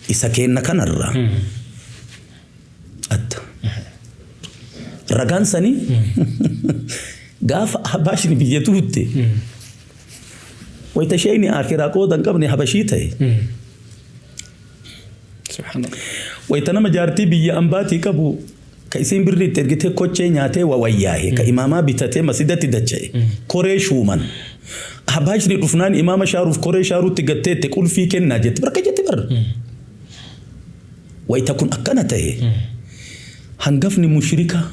Isa kenna kanarraa adda. Ragaan sanii gaafa Habashni biyya tuutte, wayita isheen akiraa qooda hin qabne Habashii ta'e. Subhaanallah. Wayita nama jaartii biyya ambaatii qabu, ka isiin birrii itti ergitee kochee nyaatee wawayyaahe, ka imaamaa bitatee masidatti dacha'e koree shuuman. Habashni dhufnaan imaama shaaruuf koree shaaruutti gatteette, qulfii kennaa jetti barka jetti bar. Wayita kun akkana ta'e, hangafni mushrika,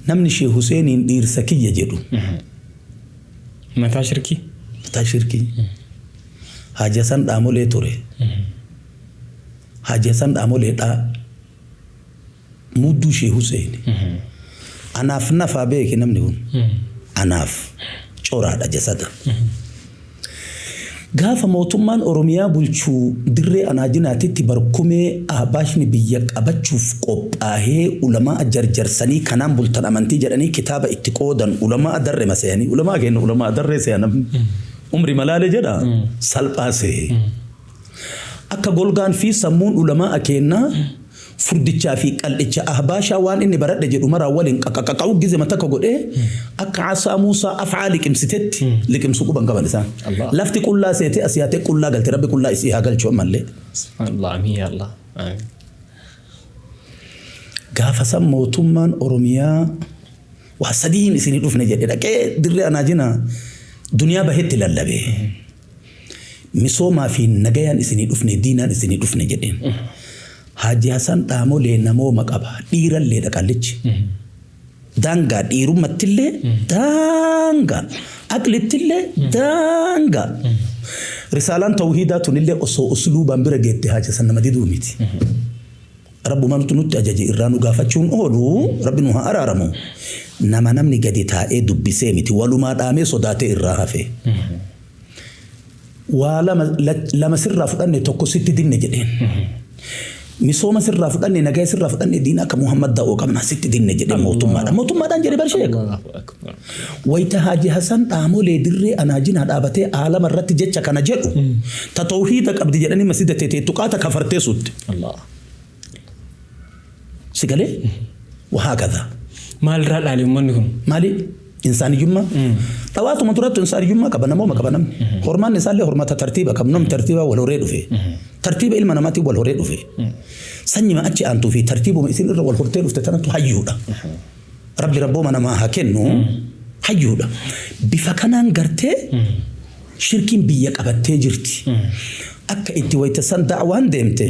namni Shee Huseeniin dhiirsa kiyya jedhu. Mataa shirkii. Mataa shirkii. Haji Hasan Dhaamolee ture. Haji Hasan Dhaamoleedhaa mudduu Shee Huseeni. Anaaf nafaa beeki, namni kun. Anaaf coraadha jasada. Gaafa mootummaan Oromiyaa bulchuu dirree Anaajinaatitti barkumee Ahbaashni biyya qabachuuf qophaahee, ulamaa jarjarsanii kanaan bultan amantii jedhanii kitaaba itti qoodan, ulamaa darre masayanii, ulamaa kennu, ulamaa darree se'an, namni umri malaale jedha salphaa se'e. Akka golgaan fi sammuun ulamaa kennaa furdichaa fi qal'icha Ahbaashaa waan inni baradhe jedhu maraa waliin qaqaqaqa'u gize takka godhee akka asaa Muusaa afcaa liqimsitetti liqimsu quban qaban isaan. Allah. Lafti qullaa seetee asii haatee qullaa galte, Rabbi qullaa isii haa galchu ammallee. Subhaanallah. Amiin yaa Allah. Amiin. Gaafa san mootummaan Oromiyaa waa sadiin isinii dhufne jedhe, dhaqee dirree Anaajina duniyaa bahetti lallabe. Misoomaa fi nagayaan isinii dhufne, diinaan isinii dhufne jedheen. Haji Hasan Dhaamolee namooma qaba, dhiirallee dhaqallichi. Daangaa dhiirummattillee daangaa, aqlittillee daangaa. Risaalaan tawhiidaa tunillee osoo usluubaan bira geette Haji Hasan nama diduu miti. Rabbumantu nutti ajaje, irraa nu gaafachuun oolu, Rabbi nu haa araaramu. Nama namni gadi taa'ee dubbisee miti, walumaa dhaamee sodaatee irraa hafe. Waa lama, lama sirraa fudhanne, tokko sitti dinne jedheen. Misooma sirraa fudhanne, nagaa sirraa fudhanne, diina akka Muhammad Da'oo qabna, sitti dinne jedhee mootummaadhaan. Mootummaadhaan jedhe bar sheek. Allahu akbar. Wayita Haji Hasan Dhaamolee dirree Anaajinaa dhaabatee aalama irratti jecha kana jedhu, ta tawhiida qabdi jedhanii masjida teeteettu qaata kafartee sutte. Allah. Si galee? Wahaakadha. Maalirraa dhaale uummanni kun? Maali? Insaaniyyummaa. Dhawaatuma duratti insaaniyyummaa qaba, namooma qaba namni. Hormaanni isaallee hormaata tartiiba qabu, namni tartiiba wal horee dhufe. Tartiiba ilma namaatiin wal horee dhufe. Sanyima achi aantuu fi tartiibuma isin irra wal hortee dhufte tanatu hayyuudha. Rabbi rabbooma namaa haa kennu, hayyuudha. Bifa kanaan gartee shirkiin biyya qabattee jirti. Akka itti wayita san da'waan deemte.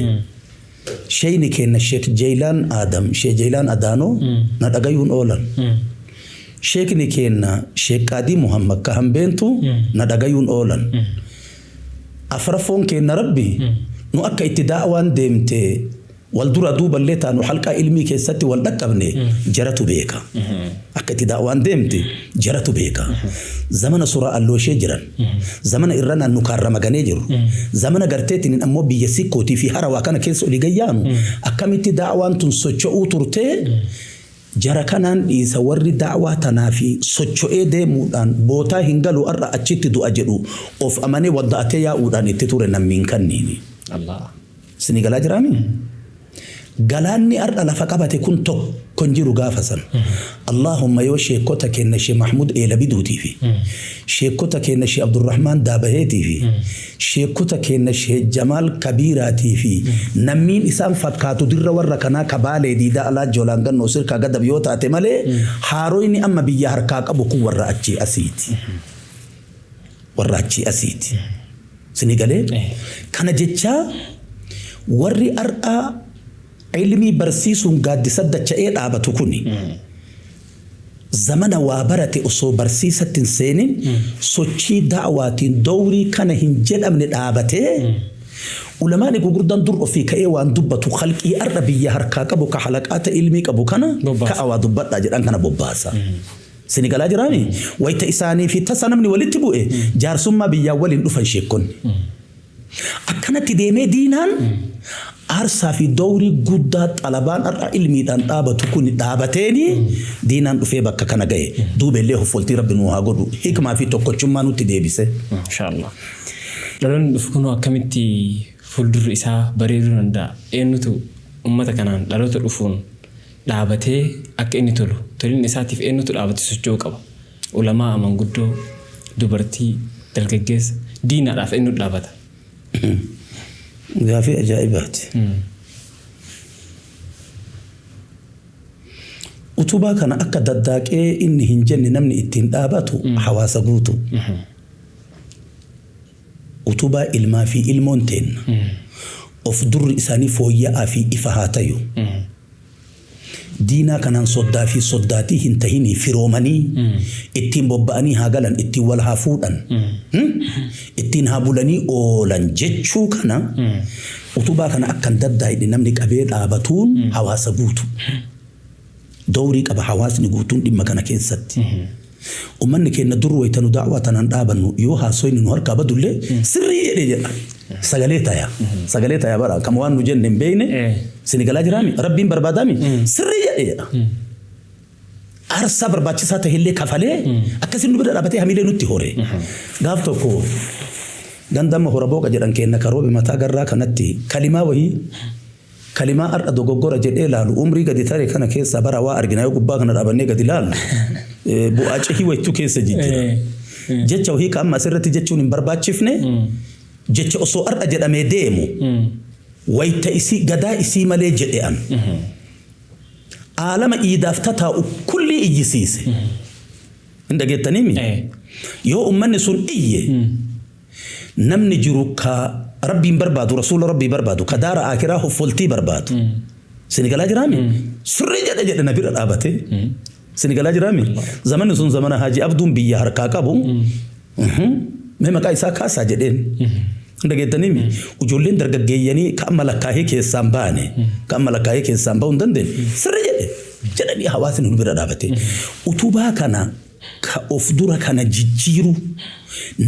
Sheeyni keenya Sheek Jeelaan Aadam, Sheek Jeelaan Adaanoo na dhagayuun oolan. Sheekni keenya Sheek Qaadii Muhammad ka hambeentu na dhagayuun oolan. Afraffoon keenya Rabbi nu akka itti da'waan deemte wal dura duuballee taanu halqaa ilmii keessatti wal dhaqqabne jaratu beeka. Akka itti da'waan deemte jaratu beeka. Zamana suuraa allooshee jiran. Zamana irra naannu kaarra maganee jiru. Zamana garteetiin ammoo biyya sikkootii fi harawaa kana keessa olii gayyaanu. Akkamitti da'waan tun socho'uu turtee jara kanaan dhiisa, warri da'waa tanaa fi socho'ee deemuudhaan bootaa hin galu, har'a achitti du'a jedhu of amanee wadda'atee yaa'uudhaan itti ture nammiin kanniini. Allah. Isinii galaa jiraami? Galaanni har'a lafa qabate kun tokko hin jiru gaafa san. Allahumma yoo sheekota keenya Shee Mahmud Eelabiduutii fi sheekota keenya Shee Abdurrahmaan Daabaheetii fi sheekota keenya Shee Jamaal Kabiiraatii fi nammiin isaan fakkaatu dirra warra kanaa kabaalee diidaa alaa jolaan gannoo sirkaa gadab yoo taate malee, haaroyni amma biyya harkaa qabu kun warra achii asiiti. Warra achii asiiti. Sini galee kana jechaa warri har'aa ilmii barsiisuun gaaddisa dacha'ee dhaabatu kuni zamana waa barate osoo barsiisatti hin seenin sochii da'waatiin dowrii kana hin jedhamne dhaabatee ulamaani gurguddaan dur ofii ka'ee waan dubbatu khalqii har'a biyya harkaa qabu ka halaqaata ilmii qabu kana ka'a waa dubbadhaa jedhan kana bobbaasa. Sini galaa jiraami? Wayita isaanii fi tasa namni walitti bu'e jaarsummaa biyyaa waliin dhufan sheekkonni. Akkanatti deemee diinaan aarsaa fi dowrii guddaa xalabaan har'a ilmiidhaan dhaabatu kun dhaabateeni diinaan dhufee bakka kana ga'e. Duuba illee hoffoltii Rabbi nuu haa godhu. Hikmaa fi tokkochummaa nutti deebise. Inshaallah. Dhaloonni dhufu kunoo akkamitti fuuldurri isaa bareeduu danda'a? Eenyutu uummata kanaan dhaloota dhufuun dhaabatee akka inni tolu, tolinni isaatiif eenyutu dhaabatee socho'uu qaba? Ulamaa, manguddoo, dubartii, dargaggeessa, diinaadhaaf eenyutu dhaabata? Gaafii ajaa'ibaati. Utubaa kana akka daddaaqee inni hin jenne namni ittiin dhaabatu hawaasa guutu. Utubaa ilmaa fi ilmoon teenna. Of durri isaanii fooyya'aa fi ifa haa tayu. Diinaa kanaan soddaa fi soddaatii hin tahinii firoomanii ittiin bobba'anii haa galan, ittiin wal haa fuudhan, ittiin haa bulanii oolan jechuu kana utubaa kana akka hin daddaayne namni qabee dhaabatuun hawaasa guutu. Dowrii qaba hawaasni guutuun dhimma kana keessatti. Ummanni keenya dur wayita nu da'waa tanaan dhaabannu yoo haasoyni nu harkaa badullee sirrii jedhee jedha. Sagalee taya. Sagalee taya bara kama waan nu jenne hin beekne sini galaa jiraami Rabbiin barbaadaami sirrii jedhee jedha. Aarsaa barbaachisaa ta'ellee kafalee akkasiin nu bira dhaabatee hamilee nutti hore. Gaaf tokko ganda amma hora booqa jedhan keenna karoobe mataa garraa kanatti kalimaa wayii Kalimaa har'a dogoggora jedhee laalu umrii gadi tare kana keessaa bara waa argina yoo gubbaa kana dhaabannee gadi laallu bu'aa cehii wayittuu keessa jijjira. Jecha wahii ka amma asirratti jechuun hin barbaachifne jecha osoo har'a jedhamee deemu wayita isii gadaa isii malee jedhe an. Aalama iidaaf tataa'u kullii iyyisiise. Hin dhageettaniimi? Yoo ummanni sun iyye Namni jiru ka Rabbiin barbaadu, Rasuula Rabbii barbaadu, ka daara aakiraa hoffoltii barbaadu. Sini galaa jiraami? Sirrii jedhe jedhe na bira dhaabatee. Sini galaa jiraami? Zamanni sun zamana Haaji Abduun biyya harkaa qabu. Mee maqaa isaa kaasaa jedheen. Hin dhageettaniimi? Ijoolleen dargaggeeyyanii ka amma lakkaahee keessaan baane, ka amma lakkaahee keessaan bahuu hin dandeenye. Sirrii jedhe jedhanii hawaasni nu bira dhaabatee. Utubaa kana ka of dura kana jijjiiru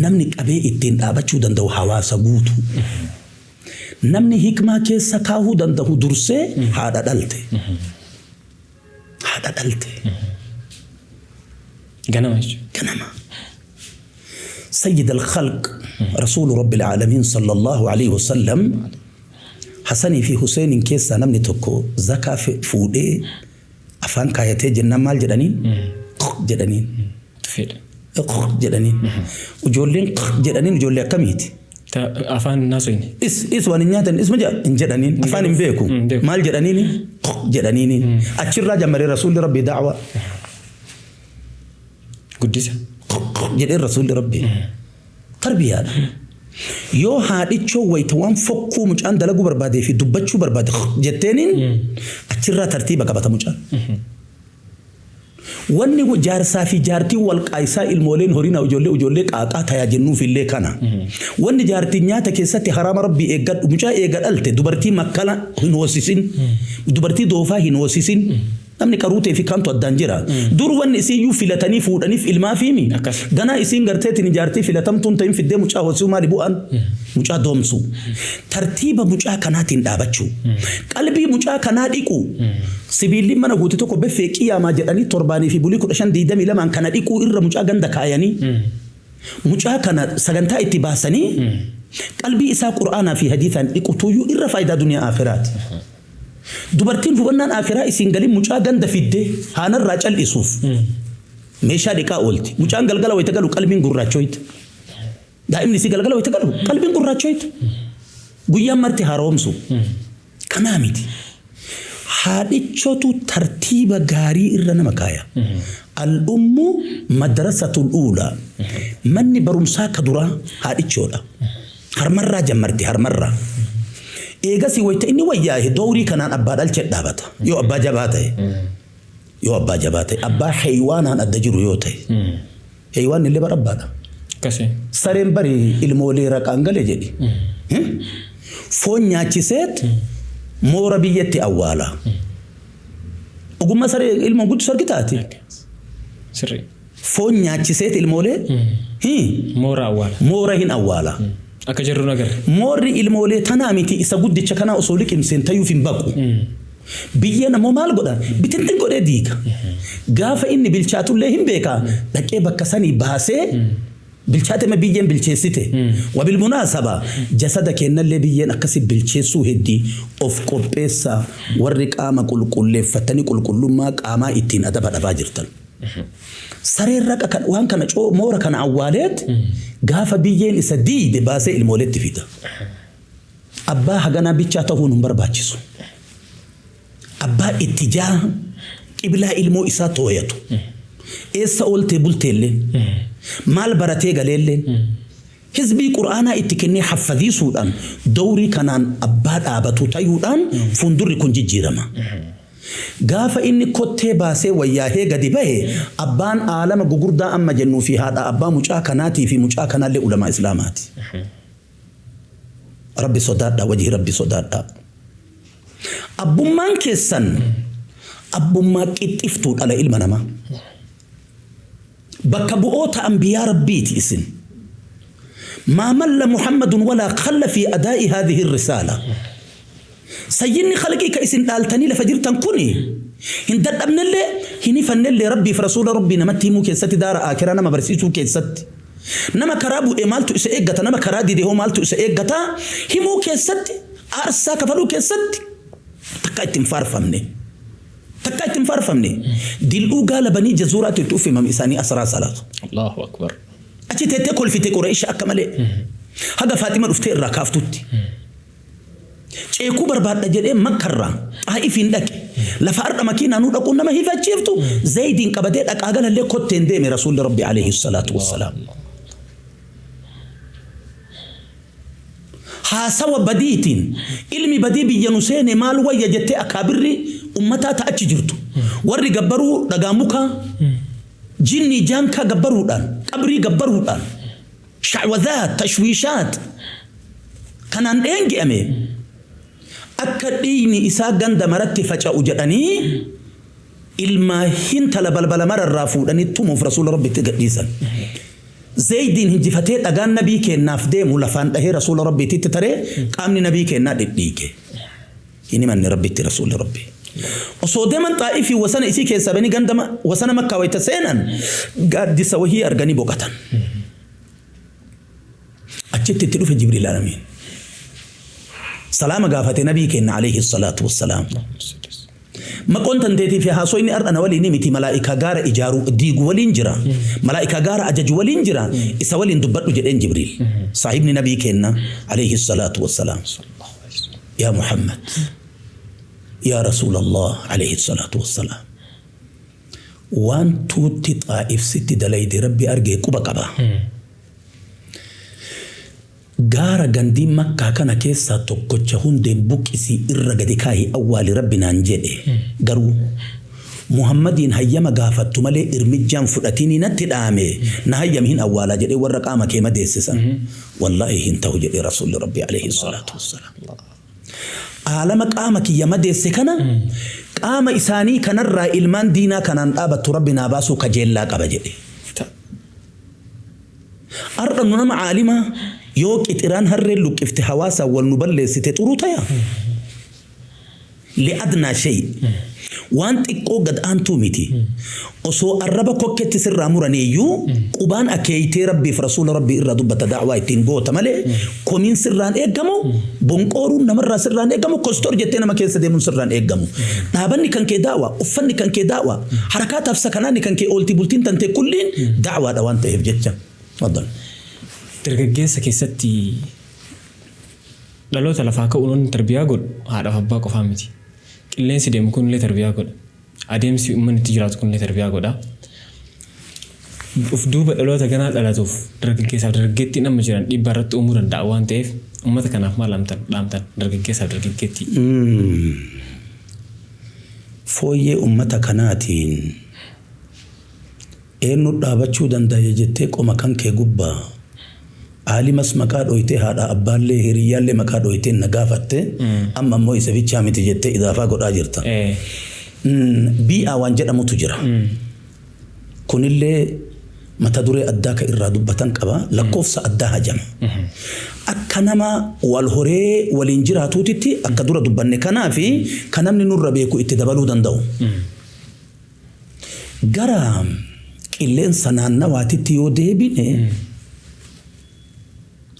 namni qabee ittiin dhaabachuu danda'u hawaasa guutuu. Namni hikmaa keessa kaahuu danda'u dursee haadha dhalte. Haadha dhalte. Ganama jechuudha. Ganama. Sayyid al-Khalq Rasuulu Rabbil Aalamiin sallallahu alaihi wasallam Hasanii fi Huseeniin keessaa namni tokko zakaa fuudhee Afaan kaayatee jennaan maal jedhaniin? Q jedhaniin. Tufeedha. Q jedhaniin. Ijoolleen q jedhaniin ijoollee akkamiiti? Ta afaan hin haasoyne. Is is waan hin nyaatan isma jedha hin jedhaniin. Afaan hin beeku. Hin beeku. Maal jedhaniini? Q jedhaniini. Achirraa jammaree Rasuulli Rabbii da'waa. Guddisa. Q q jedheen Rasuulli Rabbii. Tarbiyaadha. Yoo haadhichoo wayita waan fokkuu mucaan dalaguu barbaadee fi dubbachuu barbaade jetteeniin achirraa tartiiba qabata mucaan. Wanni jaarsaa fi jaartiin wal qaaysaa ilmooleen horinaa ijoollee ijoollee qaaqaa tayaa jennuufillee kana. Wanni jaartiin nyaata keessatti haraama Rabbii eeggadhu mucaa eega dhalte dubartii makkala hin hoosisin dubartii doofaa hin hoosisin. Namni qaruutee fi kaantu addaan jira. Dur wanni isiiyyuu filatanii fuudhaniif ilmaafiimi. Akkas. Ganaa isiin garteetiin jaartii filatamtuun ta'in fiddee mucaa hoosisuu maali bu'aan? Mucaa doomsuu. Tartiiba mucaa kanaatiin dhaabachuu. Qalbii mucaa kanaa dhiquu. Sibiilli mana guute tokko beffee qiyaamaa jedhanii torbaanii fi bulii 15 22n kana dhiquu irra mucaa ganda kaayanii mucaa kana sagantaa itti baasanii qalbii isaa Qur'aanaa fi hadiisaan dhiqutuyyuu irra faayidaa duniyaa aakhiraati. Dubartiin hubannaan aakiraa isiin galin mucaa ganda fidde haanarraa cal'isuuf meeshaa dhiqaa oolti. Mucaan galgala wayita galu qalbiin gurraachoyte. Daa'imni isii galgala wayita galu qalbiin gurraachoyte. Guyyaan marti haaromsu. Kanaa miti. Haadhichotu tartiiba gaarii irra nama kaaya. Al-ummu madrasatul uulaa. Manni barumsaa ka duraa haadhichoodha. Harmarraa jammarti harmarraa. Eegasii wayita inni wayyaahe dowrii kanaan abbaa dhalche dhaabata. Yoo abbaa jabaa ta'e. Yoo abbaa jabaa ta'e abbaa heeywaanaan adda jiru yoo ta'e. Heeywaan illee bara abbaadha. Akkasii. Sareen bari ilmoolee raqaan gale jedhi. Foon nyaachiseet moora biyyatti awwaala. Ogummaa saree ilmoon guddisu argitaati. Sirrii. Foon nyaachiseet ilmoolee Moora awwaala. Moora hin awwaala. Akka jirru agarra. Moorri ilmoolee tanaa miti isa guddicha kanaa osoo liqimseen tayuuf hin baqu. Biyyeen ammoo maal godha? Bitintin godhee diiga. Gaafa inni bilchaatullee hin beeka. Dhaqee bakka sanii baasee bilchaatema biyyeen bilcheessite. Wabilmunaasaba jasada kennallee biyyeen akkasi bilcheessuu heddii of qopheessaa warri qaama qulqulleeffatanii qulqullummaa qaamaa ittiin adaba dhabaa jirtan. Sareen raqa kan waan kana moora kana awwaaleet gaafa biyyeen isa diide baasee ilmooleetti fida. Abbaa haganaa bichaa ta'uun hin barbaachisu. Abbaa ittijaa qiblaa ilmoo isaa tooyatu. Eessa ooltee bulteellee maal baratee galeellee hizbii qur'aanaa itti kennee haffadhiisuudhaan dowrii kanaan abbaa dhaabatu tayuudhaan fuuldurri kun jijjiirama. Gaafa inni kottee baasee wayyaahee gadi bahe abbaan aalama gugurdaa amma jennuu fi haadha abbaa mucaa kanaatii fi mucaa kanaallee ulamaa islaamaati. Rabbi sodaadhaa wajhi rabbi sodaadhaa. Abbummaan keessan abbummaa qixxiftuu dhala ilma namaa. Bakka bu'oota anbiyaa rabbiiti isin. ما مل محمد ولا خل في أداء هذه الرسالة. سيدني خلقي كإسن دالتني لفجرتن كوني. هن ددبن اللي هني فن اللي ربي في رسول ربي نمتي مو كيستي دار آخرة نما برسيسو كيستي. نما كرابو إمالتو إسا إيقتا نما كرادي دي هو مالتو إسا إيقتا همو كيستي أرسا كفلو كيستي. تكايتم فارفمني. تكايتم فارفمني. دلو قال بني جزورات توفي مم إساني أسرى صلاة. الله أكبر. Achi teettee kolfite Qureesh akka malee. Haga Faaxima dhuftee irraa kaaftutti. Ceekuu barbaadda jedhee Makkarraa Xaa'ifiin dhaqe. Lafa har'a makiinaa nuu dhaquun nama hifachiiftu Zayidiin qabatee dhaqaa galallee kotteen deeme Rasuulli Rabbi alayhi salaatu wassalaam. Haasawa badiitiin ilmi badii biyya nu seene maal wayya jettee akaabirri ummataa ta'achi jirtu. Warri gabbaruu dhagaa mukaa jinni jaankaa gabbaruudhaan qabrii gabbaruudhaan shacwadaat tashwiishaat kanaan dheenge'ame akka dhiigni isaa ganda maratti faca'u jedhanii ilma hintala balbala mararraa fuudhanii tumuuf rasuula rabbitti gadhiisan. Zayidiin hinjifatee dhagaan nabii kennaaf deemu lafaan dhahee rasuula rabbiitti taree qaamni nabii kennaa dhidhiige. Hin himanne rabbitti rasuulli rabbi. Osoo deeman xaa'ifii wasana isii keessaa banii gandama wasana makkaa wayita seenan gaaddisa wahii arganii boqotan. Achitti itti dhufe Jibriil alamiin. Salaama gaafate nabii kenna alayhi salaatu wassalaam. Maqoon tanteetii fi haasoo inni har'a na waliin miti malaa'ikaa gaara ijaaruu diigu waliin jira. Malaa'ikaa gaara ajaju waliin jira. Isa waliin dubbadhu jedheen Jibriil. Saahibni nabii kenna alayhi salaatu wassalaam. Yaa Muhammad. يا رسول الله عليه الصلاة والسلام وان توتي طائف ست دليدي ربي أرجي كوبا كبا غارة غندي مكة كان كيسا توكوتشا هندين بوكسي إرغدي كاهي أول ربنا نجده غرو محمدين هيما غافتو مالي إرمجان فراتيني نتدامي نهيم هين أولا جدي ورق آما كيما ديسسا والله هنتو جدي رسول ربي عليه الصلاة والسلام. Aalama qaama kiyya madeesse kana qaama isaanii kanarraa ilmaan diinaa kanaan dhaabattu rabbi naa baasuu kajeellaa qaba jedhe. Har'a nu nama caalimaa yoo qixiraan harreen luqqifte hawaasa wal nu balleessite xuruu taya. Li'adnaa shay waan xiqqoo gad aantuu miti. Osoo arraba kokketti sirraa muraniiyyuu qubaan akeeyitee rabbiif rasuula rabbii irraa dubbata da'waa ittiin goota malee komiin sirraan eeggamu bonqooruun namarraa sirraan eeggamu kostor jettee nama keessa deemuun sirraan eeggamu. Dhaabanni kan kee da'waa uffanni kan kee da'waa harakaataaf sakanaanni kan kee ooltii bultiin tantee kulliin da'waadha waan ta'eef jecha. Faddal. Dargaggeessa keessatti dhaloota lafaa ka'uun tarbiyaa godhu haadhaaf abbaa qofaa miti. Qilleensi deemu kunillee tarbiyaa godha. Adeemsi uummanni itti jiraatu kunillee tarbiyaa godha. Uf duuba dhaloota ganaa dhalatuuf dargaggeessaaf dargaggeettiin amma jiran dhiibbaa irratti uumuu danda'a waan ta'eef, uummata kanaaf maal dhaamtan dargaggeessaaf dargaggeettii? Fooyyee ummata kanaatiin eenyu dhaabachuu danda'a jettee qoma kan kee gubbaa aalimas maqaa dhoytee, haadha abbaallee hiriyyaallee maqaa dhoytee na gaafatte, amma ammoo isa bichaa miti jettee idaafaa godhaa jirta. Bii'aa waan jedhamutu jira. Kunillee mata duree addaa ka irraa dubbatan qaba. Lakkoofsa addaa hajama. Akka nama wal horee waliin jiraatuutitti akka dura dubbanne kanaa fi kan namni nurra beeku itti dabaluu danda'u. Gara qilleensa naannawaatitti yoo deebine,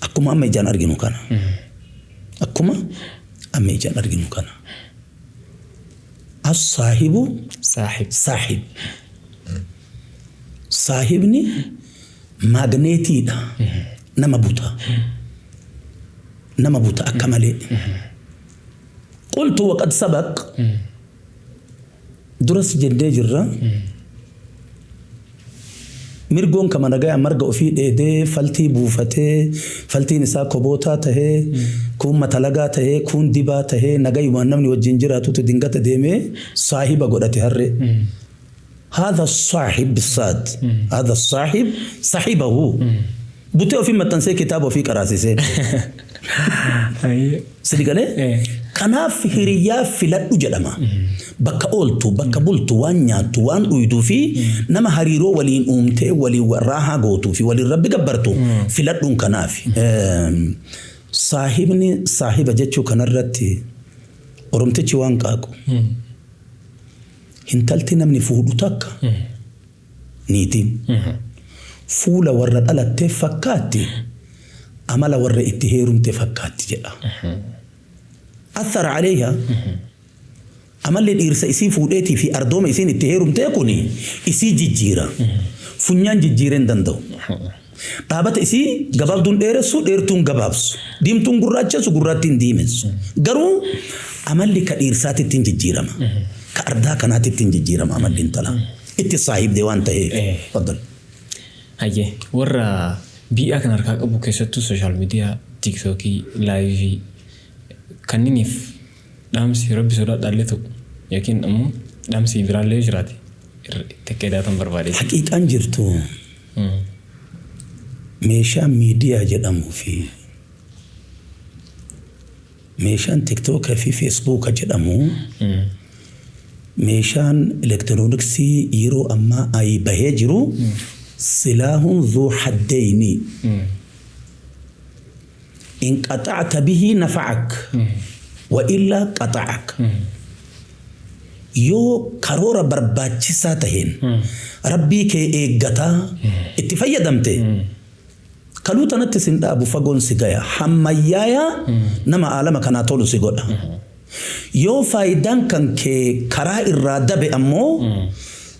akkuma amma ijaan arginu kana. Akkuma amma ijaan arginu kana. As-saahibu Saaxib. Saaxib. Saahibni maagneetiidha. Nama buta. Nama buta akka malee. Qultu waqad sabaq. Duras jennee jirra. Mirgoon kama nagaya marga ofii dheedee faltii buufatee, faltiin isaa kobootaa tahee, kuun matalagaa tahee, kuun dibaa tahee, nagayumaan namni wajjin jiraatutu dingata deemee saahiba godhate harree. هذا الصاحب بالصاد، هذا الصاحب صاحبه butee ofii maxxansee kitaaba ofii qaraasisee. Sidi galee? Kanaaf hiriyyaa filadhu jedhama. Bakka ooltu, bakka bultu, waan nyaattu, waan dhuyduu fi nama hariiroo waliin uumtee waliin raahaa gootuu fi waliin Rabbi gabbartu filadhuun kanaaf. Saahibni saahiba jechuu kanarratti Oromtichi waan qaaqu. Intalti namni fuudhu takka niitiin fuula warra dhalattee fakkaatti, amala warra itti heerumte fakkaatti jedha. Athara aleeha, amalli dhiirsa isii fuudheetii fi ardooma isiin itti heerumtee kuni isii jijjiira. Funyaan jijjiiree hin danda'u. Dhaabata isii gabaabduun dheeressu, dheertuun gabaabsu. Diimtuun gurraachessu, gurraattiin diimessu. Garuu amalli ka dhiirsaatitti hin jijjiirama. Ka ardaa kanaatitti hin jijjiirama amalli intalaa. Itti saahibdee waan ta'eef. Faddal. Hayyee, warra bii'aa kan harkaa qabu, keessattuu social media, TikTokii, liveii kanniiniif dhaamsi Rabbi sodaadhaallee ta'u yookiin ammoo dhaamsi biraallee yoo jiraate itti akka barbaade. Haqiiqaan jirtu, meeshaan miidiyaa jedhamuu fi meeshaan TikToka fi Facebooka jedhamu, meeshaan elektirooniksii yeroo ammaa ayi bahee jiru, سلاح ذو حدين، إن قطعت به نفعك وإلا قطعك. Yoo karoora barbaachisaa taheen Rabbii kee eeggataa itti fayyadamte, kaluu tanatti sin dhaabu, fagoon si gaya, hammayyaayaa nama aalama kanaa tolu si godha. Yoo faayidaan kan kee karaa irraa dabe ammoo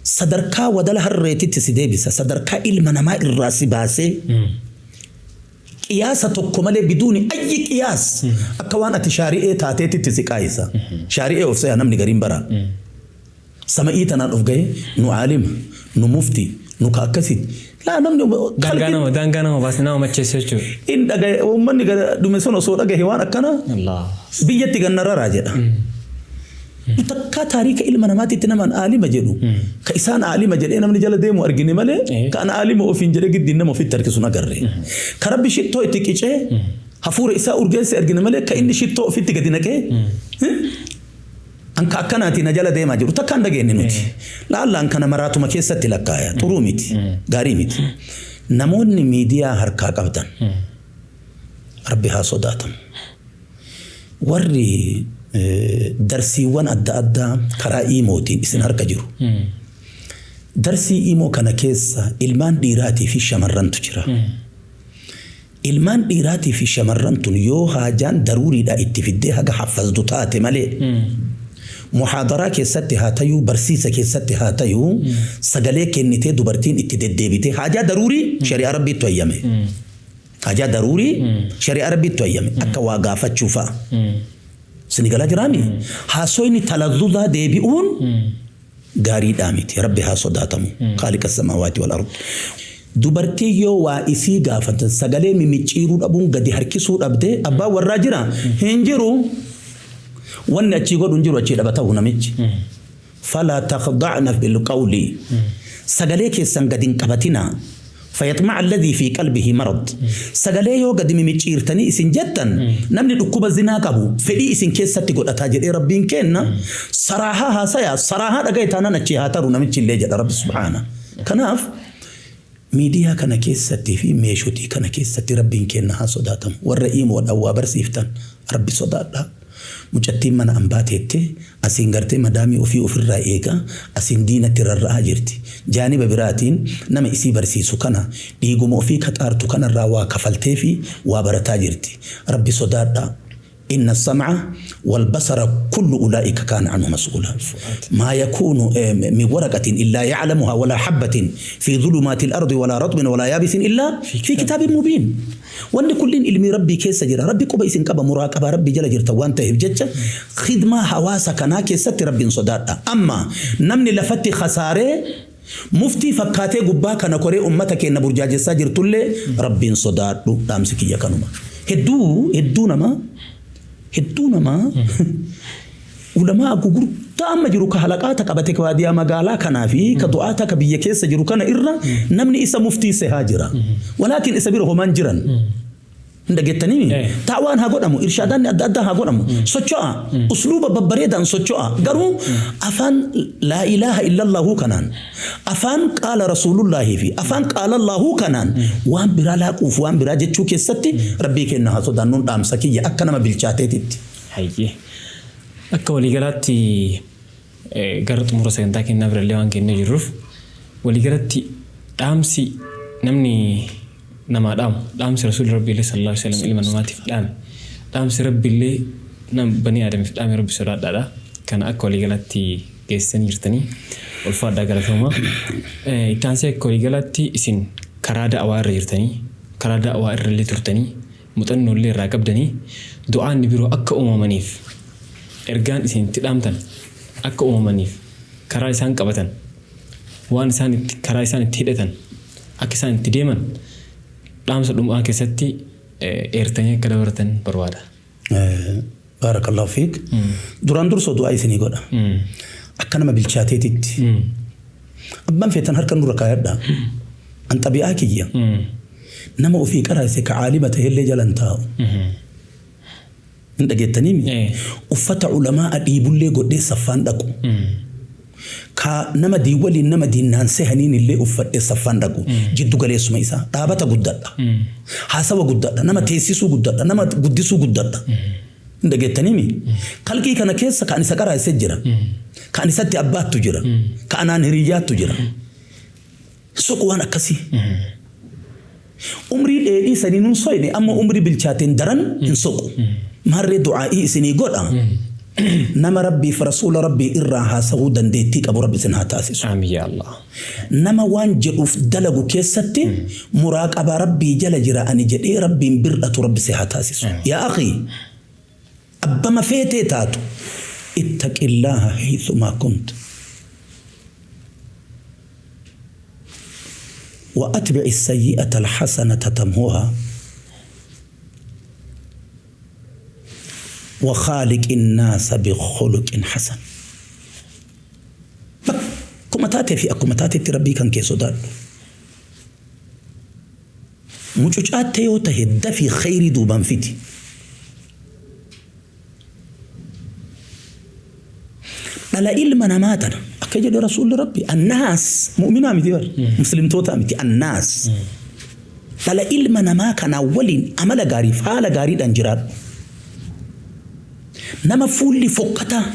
sadarkaa wadala harreetitti si deebisa, sadarkaa ilma namaa irraa si baasee qiyaasa tokko malee, بدون أي قياس, akka waan ati shaari'ee taateetitti si qaayisa. Shaari'ee of se'a namni gariin bara. Sama'ii tanaan of gahe, nu aalima, nu mufti, nu ka akkasitti. Laa, namni Daangaa nama baasee nama macheessa jechuudha. In dhagaye, uummanni dhume sun osoo dhagahe waan akkana Allah. biyyatti ganna raraa jedha. Takkaa taariika ilma namaatitti namaan aalima jedhu, ka isaan aalima jedhee namni jala deemu argine malee, ka ana aalima ofiin jedhee giddiin nama ofitti harkisu agarre. Ka Rabbi shittoo itti qicee hafuura isaa urgeesse argine malee, ka inni shittoo ofitti gadi naqee anka akkanaatiin na jala deemaa jiru takkaan dhageenye nuti. Laallaan kana maraatuma keessatti lakkaaya, xuruu miti, gaarii miti. Namoonni miidiyaa harkaa qabdan, Rabbi haa sodaatamu. Warri darsiiwwan adda addaa karaa iimootiin isin harka jiru. Darsii iimoo kana keessa ilmaan dhiiraatii fi shamarrantu jira. Ilmaan dhiiraatii fi shamarran tun yoo haajaan daruuriidha itti fiddee haga haffazdu taate malee, muhaadaraa keessatti haa tayuu, barsiisa keessatti haa tayuu, sagalee kennitee dubartiin itti deddeebitee haajaa daruurii shari'aa Rabbiittu hayyame. Haajaa daruurii shari'aa Rabbiittu hayyame akka waa gaafachuu fa'a. Sini galaa jiraami? Haasoyni talazzuzaa deebi'uun gaariidhaa miti. Rabbi haa sodaatamu. خالق السماوات والأرض. Dubartii yoo waa isii gaafatan sagalee mimicciiruu dhabuun gadi harkisuu dhabdee abbaan warraa jira hin jiru. Wanni achii godhu hin jiru achii dhaba ta'u namichi. Falaa takhda'na bilqawli. Sagalee keessan gadi hin qabatinaa. Fayaxma'a alladhii fi qalbihi marad. Sagalee yoo gadi mimicciirtanii isin jettan namni dhukkuba zinaa qabu fedhii isin keessatti godhataa jedhee Rabbiin keenna saraahaa haasaya saraahaa dhagaye taanaan achii haa taru namichi illee jedha Rabbi subhaana. Kanaaf miidiyaa kana keessatti fi meeshotii kana keessatti Rabbiin keenna haa sodaatamu. Warra iimoodhaan waa barsiiftan Rabbi sodaadhaa. Mucattiin mana ambaa teettee asiin gartee madaamii ofii ofirraa eegaa asiin diinatti rarra'aa jirti. Jaaniba biraatiin nama isii barsiisu kana dhiiguma ofii ka xaartu kanarraa waa kafalteefii waa barataa jirti. Rabbi sodaadhaa. Inna sam'a wal basara kullu ulaa'ika kaana anhu mas'uulaa. Maa yakuunu min waraqatin illaa ya'lamuhaa walaa habbatin fi dhulumaatil ardi walaa raxbin walaa yaabisin illaa fi kitaabin mubiin. Wanni kulliin ilmii Rabbii keessa jira. Rabbi quba isin qaba muraaqabaa Rabbii jala jirtan waan ta'eef jecha khidmaa hawaasa kanaa keessatti Rabbiin sodaadha. Amma namni lafatti khasaaree muftii fakkaatee gubbaa kana koree ummata keenna burjaajessaa jirtullee Rabbiin sodaadhu dhaamsi kiyya kanuma. Hedduu hedduu namaa hedduu namaa Ulamaa gugurdaa amma jiru ka halaqaata qabate ka baadiyaa magaalaa kanaa fi ka du'aata ka biyya keessa jiru kana irra namni isa muftii sehaa jira. Walaakin isa bira homaan jiran. Hin dhageettanii? Da'waan haa godhamu, irshaadaanni adda addaa haa godhamu. Socho'a. Usluuba babbareedaan socho'a. Garuu afaan laa ilaaha illallahuu kanaan, afaan qaala rasuulullaahii fi afaan qaala Allaahuu kanaan waan biraa laaquuf waan biraa jechuu keessatti Rabbii keenna haa sodaannuun dhaamsa kiyya akka nama bilchaateetitti. Hayyee. Akka waliigalaatti gara xumura sagantaa keenyaa birallee waan geennee jirruuf waliigalatti dhaamsi namni namaa dhaamu dhaamsi Rasuulli Rabbiillee sallallahu alaihi wasallam ilma namaatiif dhaame dhaamsi Rabbiillee nam banii Aadamiif dhaame Rabbi sodaadhaadha. Kana akka waliigalaatti geessisanii jirtanii ulfaadhaa galatoomaa. Itti aansee akka waliigalaatti isin karaa da'awaa irra jirtanii karaa da'awaa irrallee turtanii muxannoollee irraa qabdanii du'aanni biroo akka uumamaniif ergaan isin itti dhaamtan akka uumamaniif karaa isaan qabatan waan isaan itti karaa isaan itti hidhatan akka isaan itti deeman dhaamsa dhumaa keessatti eertanii akka dabartan barbaada. Baarakallahu fiik. Duraan dursoo du'aa isinii godha. Akka nama bilchaateetitti. Abbaan feetan harka nurra kaayadha. An xabi'aa kiyya. Nama ofii qaraase ka caalima tahellee jala hin taa'u. Hin dhageettaniimi? Uffata ulamaa'a dhiibullee godhee saffaan dhaqu. Ka nama diin waliin nama diinnaan sehaniin illee uffadhee saffaan dhaqu. Jiddu galeessuma isaa. Dhaabata guddadha. Haasawa guddadha. Nama teessisuu guddadha. Nama guddisuu guddadha. Hin dhageettaniimi? Kalqii kana keessa ka ani isa qaraase jira. Ka ani isatti abbaattu jira. Ka anaan hiriyyaattu jira. Soqu waan akkasii. Umrii dheedhii saniin hin soyne amma umrii bilchaateen daran hin soqu. Maarree du'aa'ii isinii godha. Nama Rabbiif Rasuula Rabbii irraa haasahuu dandeettii qabu Rabbi isin haa taasisu. Aamiin yaa Allah. Nama waan jedhuuf dalagu keessatti muraaqabaa Rabbii jala jira ani jedhee Rabbiin bir'atu Rabbi si haa taasisu. Yaa akhii abbama feetee taatu ittaqillaaha haythumaa kunt. Wa atbi'i sayyi'ata alhasanata tamhuhaa. Wa khaaliqi nnaasa bi khuluqin hasan. Bakkuma taatee fi akkuma taatetti Rabbii kan kee sodaadhu. Mucucaattee yoo tahe dafii kheyrii duubaan fidi. Dhala ilma namaa tana akka jedhe Rasuulli Rabbi annaas mu'minaa miti bar muslimtootaa miti annaas dhala ilma namaa kanaa waliin amala gaariif haala gaariidhaan jiraadhu. Nama fuulli fokkataa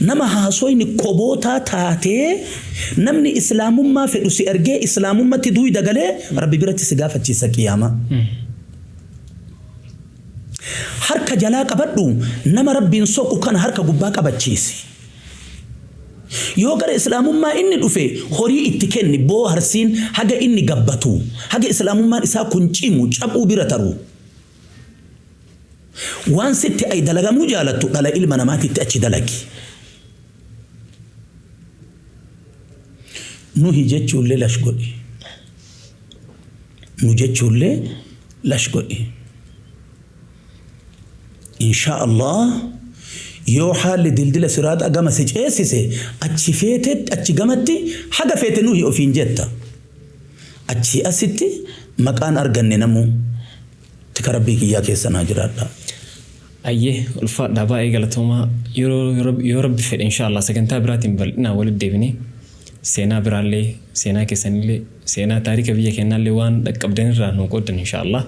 nama haasoyni kobootaa taatee namni islaamummaa fedhu si ergee islaamummatti duuyda galee Rabbi biratti si gaafachiisa qiyaamaa. Harka jalaa qabadhu nama Rabbiin soqu kana harka gubbaa qabachiisi. Yoo gara islaamummaa inni dhufe horii itti kenni booharsiin haga inni gabbatu haga islaamummaan isaa kun cimu caphuu bira taru. Waan sitti ay dalagamuu jaalattu dhala ilma namaatitti achi dalagi. Nuhi jechuullee lash godhi. Nu jechuullee lash godhi. Insha Allah yoo haalli dildila siraaxa gama si ceesise, achi feetetti, achi gamatti haga feete nuhi ofiin jetta. Achi asitti maqaan arganne namuu tika Rabbii kiyyaa keessa naa jiraadha. Ayyee, ulfaadhaa, baay'ee galatoomaa. Yeroo yoo Rabbi fedhe, inshaallah, sagantaa biraatiin bal'inaan walitti deebinee seenaa biraallee, seenaa keessanillee, seenaa taarika biyya keenyaallee waan dhaqqabdanirraa nu qooddan, inshaallah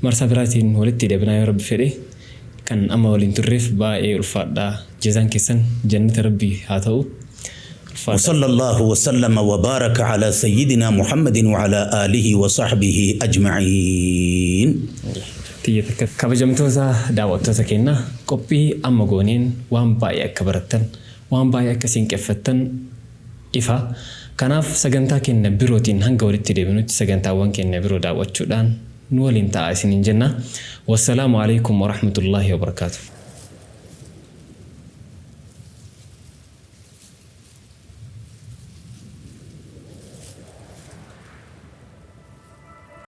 marsaa biraatiin walitti deebinaa yoo Rabbi fedhe. Kan amma waliin turreef baay'ee ulfaadhaa, jazaan keessan jannata Rabbii haa ta'u. Ulfaadhaa. وصلى الله وسلم وبارك على سيدنا محمد وعلى آله وصحبه أجمعين. Tiyya takka. Kabajamtoota daawwattoota keenyaa, qophii amma gooneen waan baay'ee akka barattan, waan baay'ee akka siinqeffattan ifa. Kanaaf sagantaa keenya birootiin hanga walitti deebinutti sagantaawwan keenya biroo daawwachuudhaan nu waliin ta'a isiniin jenna. Wassalaamu alaikum warahmatullaahi wabarakaatu.